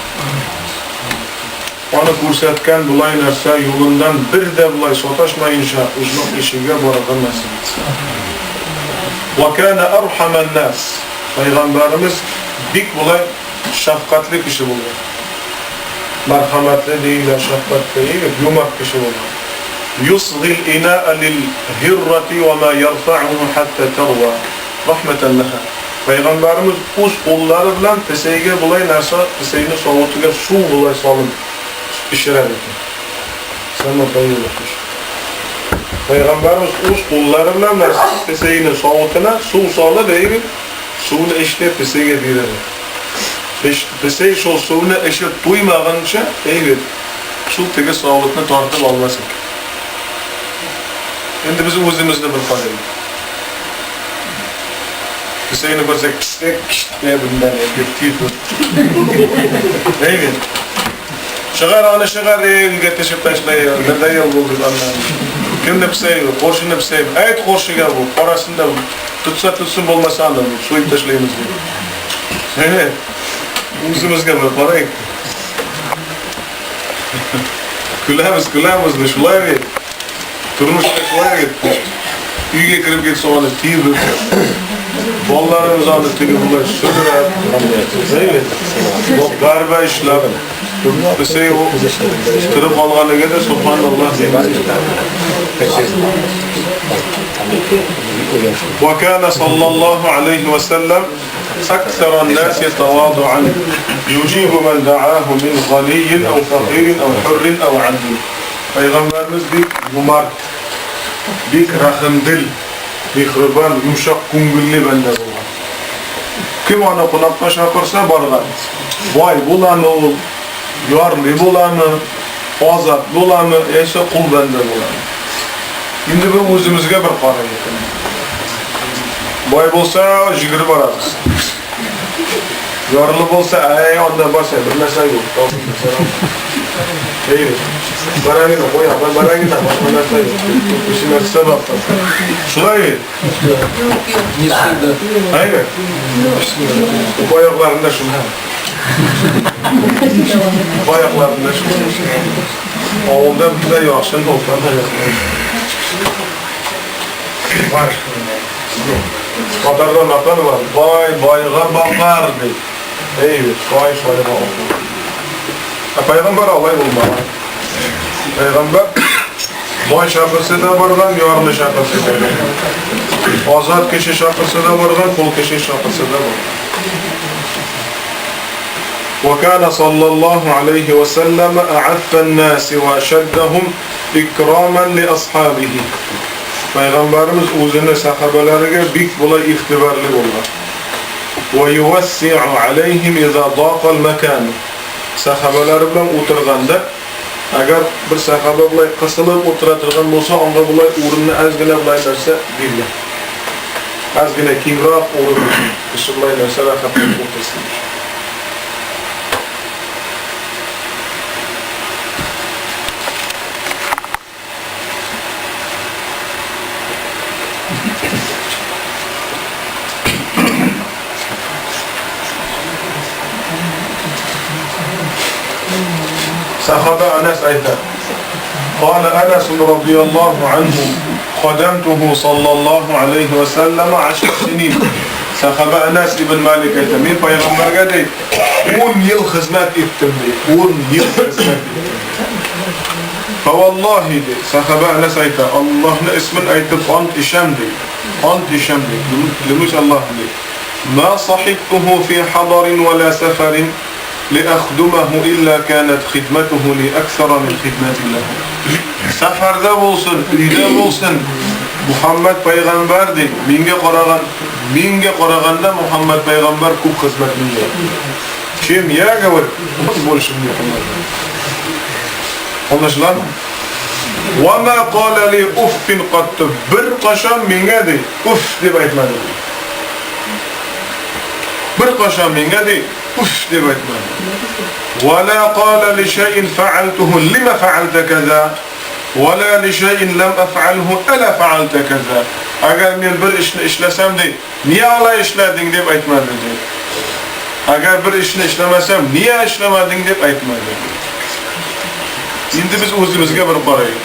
Аны күрсәткән болай нәрсә юлыннан бер дә болай саташмаенча оҗмах ишегегә барырга нәсип итсен. Ва кана архаман нас. Пәйгамбәребез бик болай шәфкатьле кеше булган. Мәрхәмәтле диелә, шәфкатьле, егет, юмарт кеше булган. Юсгил инаа лил һиррати ва ма ярфа'уху хәтта тарва, рахмәтән ләһа. Пәйгамбәребез үз куллары белән песәйгә болай нәрсә, песәйне савытыга су болай салып эчерә икән. Сәлман Таилов кеше. Пәйгамбәребез үз куллары белән нәрсә, песәйне савытына су салып, әйе бит, суны эчте, песәйгә бирә. Песәй шул суны эчеп туймаганча, әйе бит, шул теге савытны тартып алмас икән. Инде без үзебезне бер карыйк. Песәйне күрсәк, кисәк кечкенә белән әйбер тип. Әйе бит. Чыгар аны чыгар, өйгә төшеп ташлай, надоел булды аннан. Кемне песәй, күршене песәй. Әйт күршегә бу, карасын да тотса тотсын, булмаса аны суеп ташлыйбыз дип. Әйе. Үзебезгә бер карыйк. Көләбез, көләбез, бу шулай бит. Тормышта шулай бит. Өйгә кереп китсә аны тибеп, балаларыбыз аны теге болай сөрә. Әйе. Бу барба эшләп, песәй торып алганлыгы да субханаллаһ дибез. وكان صلى الله عليه وسلم أكثر الناس تواضعا يجيب من دعاه من غني أو فقير أو حر أو عبد. Пәйгамбәребез бик юмарт, бик рәхимдел, миһрибан, йомшак күңелле бәндә булган. Кем аны кунакка чакырса, барган. Бай буламы ул, ярлы буламы, азат буламы, яисә кул бәндә буламы. Инде бу үзебезгә бер карыйк. Бай булса, җигереп барабыз. Ярлы булса, әй, анда барса, бер нәрсә юк. Әй, барагына, куя, барагына, башка нәрсә юк. Кеше нәрсә бар. Шулай бит? Юк, юк. Не всегда. Әйе. Аякларында шунда. Аякларында шунда. Авылда бер яхшы олтан да Бар. Татарда мәкаль бар. Бай байга бакар ди. Әй, бай байга бакар. Ә пәйгамбәр алай булмаган. Пәйгамбәр бай чакырса да барган, ярлы чакырса да барган. Азат кеше чакырса да барган, кул кеше чакырса да барган. وكان صلى الله عليه وسلم أعف الناس وأشدهم إكراما لأصحابه. Пәйгамбәребез үзенең сәхабәләргә бик болай игътибарлы булган. ويوسع عليهم إذا ضاق المكان. Сәхабәләре белән утырганда, әгәр бер сәхабә болай кысылып утыра торган булса, аңа болай урынны әз генә болай нәрсә биргән. Әз генә киңрәк урын, кеше болай нәрсә рәхәтләнеп утырсын. Сахаба Анас әйтә. قال أنس رضي الله عنه خدمته صلى الله عليه وسلم 10 سنين. Сахаба Анас ибн Малик әйтә, мин пәйгамбәргә ди 10 ел хезмәт иттем ди. 10 ел хезмәт иттем. فوالله ди, сахаба Анас әйтә, Аллаһның исмен әйтеп ант ичәм ди. Ант ичәм ди. Клянусь Аллаһ ди. ما صحبته في حضر ولا سفر لأخدمه إلا كانت خدمته لي أكثر من خدمتي له. Сәфәрдә булсын, өйдә булсын, Мухаммад пәйгамбәр ди, мингә караган, мингә караганда Мухаммад пәйгамбәр күп хезмәт мингә. Чем я, говорит, он больше мне помогает. Аңлашыламы? Ва ма кала ли уффин катту. Бер кашан миңа ди, уф дип әйтмәде. Бер кашан миңа ди, уф дип әйтмәде. Ва ла кала ли шәйин фәгальтуху лима фәгальтә каза. Ва ла ли шәйин лам әфгальху әла фәгальтә каза. Әгәр мин бер эшне эшләсәм ди, нигә алай эшләдең дип әйтмәде ди. Әгәр бер эшне эшләмәсәм, нигә эшләмәдең дип әйтмәде. Инде без үзебезгә бер карыйк.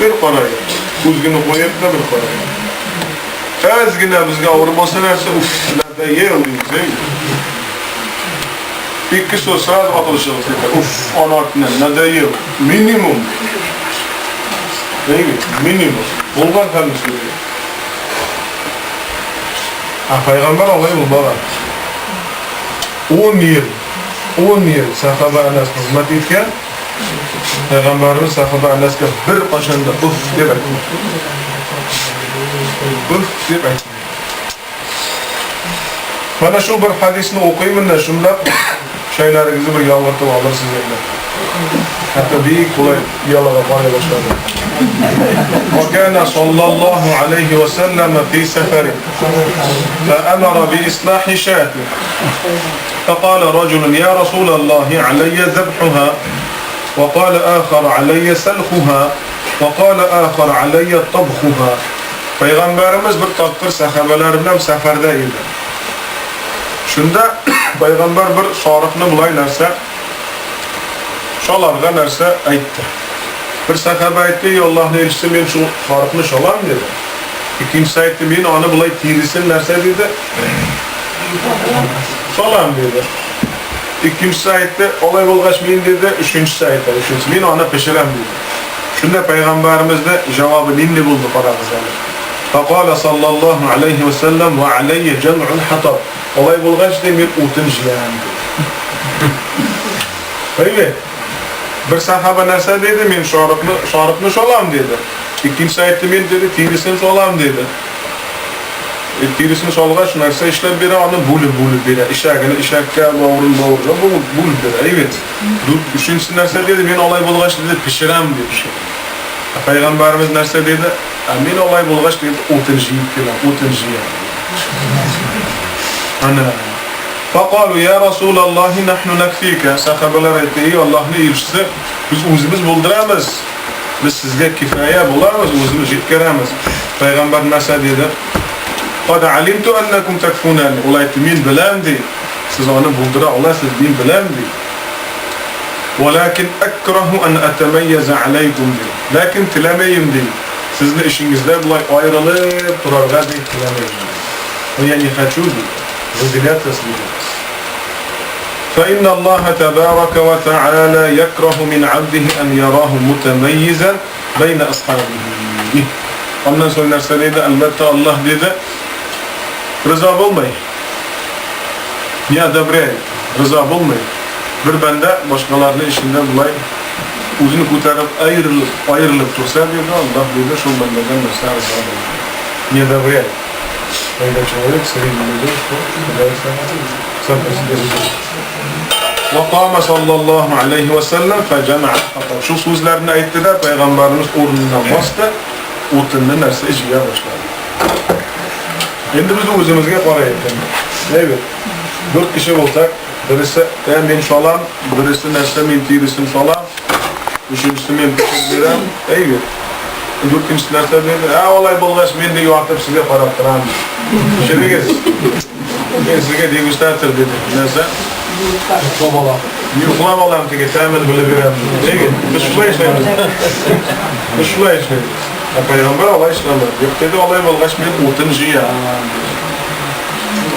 Бер карыйк. Күзгене куеп та бер карыйк. Әз генә безгә авыр булса нәрсә, уф, надоел дибез, әй. Ике сүз сразу атылышыгыз китә. Уф, аны артыннан, надоел. Минимум. Әй, минимум. Булган хәлне сөйли. Ә пайгамбар алай булмаган. 10 ел, 10 ел сахаба Әнәс хезмәт иткән. Пайгамбарыбыз сахаба Әнәскә бер кашан да уф дип әйтмәгән. Уф дип әйтмәгән. Менә шул бер хадисны укыймын да, шунда чәйләрегезне бер яңгыртып алырсыз инде. Хәтта бик кулай ялага карый башлады. وكان صلى الله عليه وسلم في سفر فأمر بإصلاح شاة فقال رجل يا رسول الله علي ذبحها وقال آخر علي سلخها وقال آخر علي طبخها Пәйгамбәребез бер тапкыр сәхабәләре белән сәфәрдә иде. Шунда пәйгамбәр бер сарыкны болай нәрсә шаларга нәрсә әйтте. Бер сәхабә әйтте, "Ey Аллаһның илчесе, мин шул сарыкны шалам" диде. Икенчесе әйтте, "Мин аны болай тиресен нәрсә диде? Шалам" диде. Икенчесе әйтте, "Алай булгач мин" диде, өченчесе әйтте, өченчесе, "Мин аны пешерәм" диде. Шунда пәйгамбәребезнең җавабы нинди булды, карагыз әле. Фәкалә саллаллаһу алейһи вә сәлләм вә алейя җәмгул хатаб. Алай булгач, ди, мин утын җыям, ди. Әйе. Бер сахаба нәрсә диде? Мин шарыкны, шарыкны шалам, диде. Икенчесе әйтте, мин диде, тиресен салам, диде. E, тиресен салгач, нәрсә эшләп бирә? Аны бүлеп-бүлеп бирә. Ишәгене ишәккә, бавырын бавырга бүлеп бүлеп бирә. Әйе. Дүрт, өченчесе нәрсә диде? Мин алай булгач, диде, пешерәм, диде. Ә пәйгамбәребез нәрсә диде? Ә мин алай булгач, диде, утын җыеп киләм, утын җыям. Ана. Факалу я Расулаллахи нахну накфика. Сахабалар әйтте, эй Аллаһның илчесе, без үзебез булдырабыз. Без сезгә кифая булабыз, үзебез җиткерәбез. Пәйгамбәр нәрсә диде? Кад алимту аннакум такфунани. Ул әйтте, мин беләм, ди. Сез аны булдыра аласыз, мин беләм, ди. Вәләкин әкраһу ан атамайяза алейкум, ди. Ләкин теләмәем, ди. Сезне эшегездә болай аерылып торырга, ди, теләмәем. Но я не хочу, ди, выделяться среди вас. فإن الله تبارك وتعالى يكره من عبده أن يراه متميزا بين أصحابه. Аннан соң нәрсә диде? Әлбәттә, Аллаһ диде, риза булмый. Не одобряет, риза булмый. Бер бәндә башкаларның эчендә болай үзен күтәреп аерылып, аерылып торса, диде, Аллаһ диде, шул бәндәдән нәрсә риза булмый. Не одобряет. Когда человек среди людей, что является сам по себе риза. Вакама саллаллаху алейхи ва саллям фәҗәмә Шул сүзләрне әйтте дә, пәйгамбәребез урыныннан басты, утынны нәрсә җыя башлады. Инде без үзебезгә карыйк инде. Әйбәт. Дүрт кеше булсак, бересе ә мин салам, бересе нәрсә мин тиресен салам, өченчесе мин пешереп бирәм. Әйбәт. Дүртенчесе нәрсә диде? Ә алай булгач, мин дә ятып сезгә карап торам. Пешерегез. Мин сезгә дегустатор диде. Нәрсә? Йоклап алам. Йоклап алам теге тәмен белеп бирәм. Әйбәт. Без шулай эшләйбез. Без шулай эшләйбез. Ә пәйгамбәр алай эшләмәде. Юк диде, алай булгач мин утын җыям.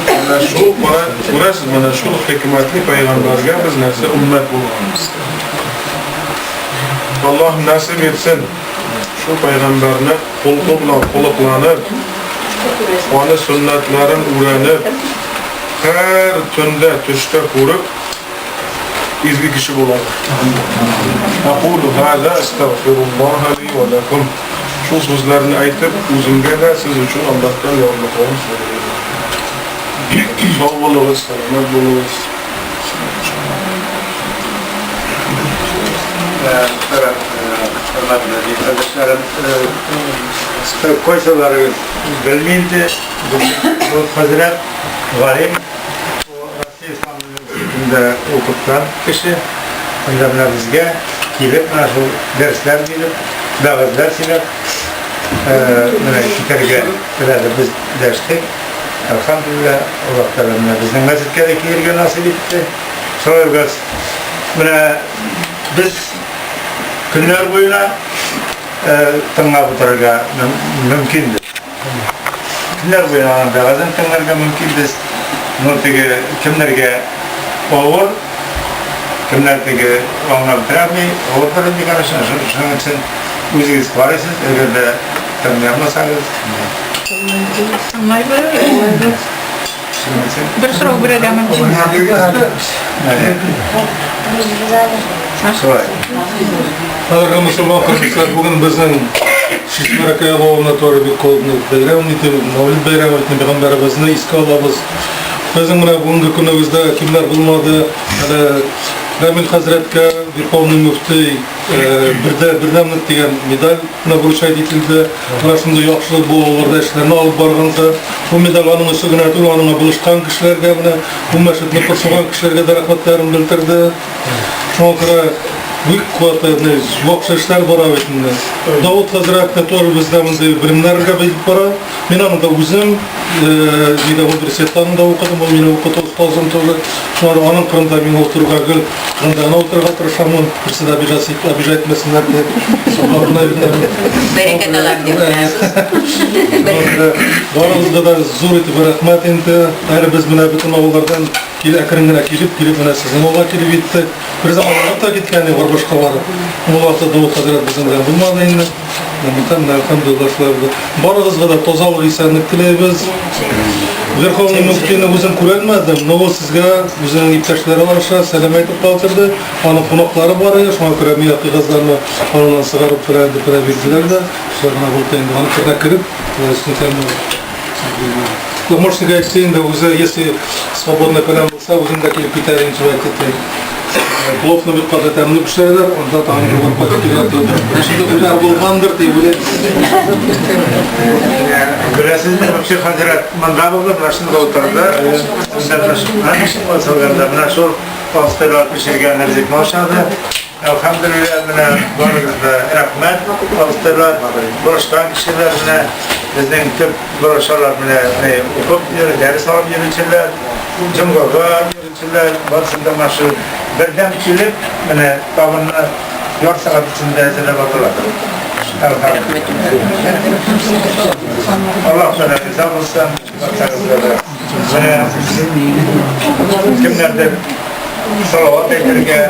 Менә шул күрәсез, менә шул хикмәтле пәйгамбәргә без нәрсә өммәт булганбыз. Аллаһ насыйп итсен, шул пәйгамбәрне холкы белән холыкланып, аны сөннәтләрен өйрәнеп, һәр төндә төштә күреп, изге кеше булабыз. Акулу һаза астагфируллаһ ли ва лакум. Шул сүзләрне әйтеп, үземгә дә сез өчен Аллаһтан ярлыкавын сорыйм. Сау булыгыз, сәламәт булыгыз. Хөрмәтле дин кардәшләрем, кайсыларыгыз белми инде, бу хәзрәт галим, Россия Ислам университетында укыткан кеше, анда менә безгә килеп, менә шул дәресләр биреп, вәгазьләр сөйләп, менә китәргә теләде, без дәштек. Әлхәмдүлилләһ, Аллаһ Тәгалә менә безнең мәчеткә дә килергә насыйп итте. Шулай булгач, менә без көннәр буена тыңлап утырырга мөмкинбез. Көннәр буена аның вәгазен тыңларга мөмкинбез. Ну, теге кемнәргә авыр, кемнәр теге аңлап бетерә авырдыр инде, конечно, шуның өчен үзегез карыйсыз, әгәр дә тыңлый алмасагыз. Тыңлайбыз. Бер сорау бирергә мөмкин. Шулай. Хәзерге мөселман кардәшләр, бүген безнең Чишмәрәкәй авылына туры бик күп бәйрәм итеп, Мәүлид бәйрәме итеп, пәйгамбәребезне искә алабыз. Безнең менә бүгенге көнебездә кимнәр булмады, әле Рамил хәзрәткә Верховный мөфти бердә бердәмлек дигән медаль менә вручать ителде. Менә шундый яхшы бу авылларда эшләрне алып барганга. Бу медаль аның өчен генә түгел, аныңа булышкан кешеләргә, менә бу мәчетне коршыган кешеләргә дә рәхмәтләрен белдерде. Шуңа күрә бик куәтле яхшы эшләр бара бит инде. Давыт хәзрәт тә тоже бездә мондый белемнәргә бик бара. Мин аны да үзем нидә университетта да укыдым, ул мине укыту остазым тоже. Шуңа күрә аның кырында мин утырырга гел кырында гына утырырга тырышамын. Берсе дә обижаться обижать итмәсеннәр дип. Бәрәкәт алам дип. Барыгызга да зур итеп рәхмәт инде. Әле без менә бөтен авыллардан кил әкрен генә килеп, килеп менә сезнең авылга килеп җиттек. Бер заманнар та киткән идек башка барып. Ул вакытта Давыт хәзрәт безнең белән булмады инде. Менә әлхәмдүлилләһ шулай булды. Барыгызга да тазалык, исәнлек теләйбез. Верховный мөфтине үзем күрәлмәдем, но ул сезгә үзенең иптәшләре аша сәлам әйтеп калдырды. Аның кунаклары бар иде, шуңа күрә миңа кәгазьләрне аннан чыгарып белән дип менә бирделәр дә. Шулай гына булды инде. Аны кырда кереп, Помощник әйтте инде үзе, если свободный көнем булса, үзем дә килеп китәр идем, шулай әйтте. Пловны бик каты тәмле пешерәләр, анда тагын бер кайтып килә дип. Шундый уйлар булгандыр дип уйлыйм. Беләсезме, вообще хәзрәт монда булды, менә шунда утырды. Менә менә шул абыстайлар пешергән ризыкны ашады. Әлхәмдүлилләһ, менә барыгыз да рәхмәт, абыстайлар, булышкан кешеләр менә безнең төп булышалар менә укып йөр, дәрес алып йөрүчеләр, җомгага йөрүчеләр, барысы да менә шул бердәм килеп, менә табынны ярты сәгать эчендә әзерләп алдылар. Аллаһ Тәгалә риза булсын, барчагызга да. Менә кемнәрдер салават әйтергә.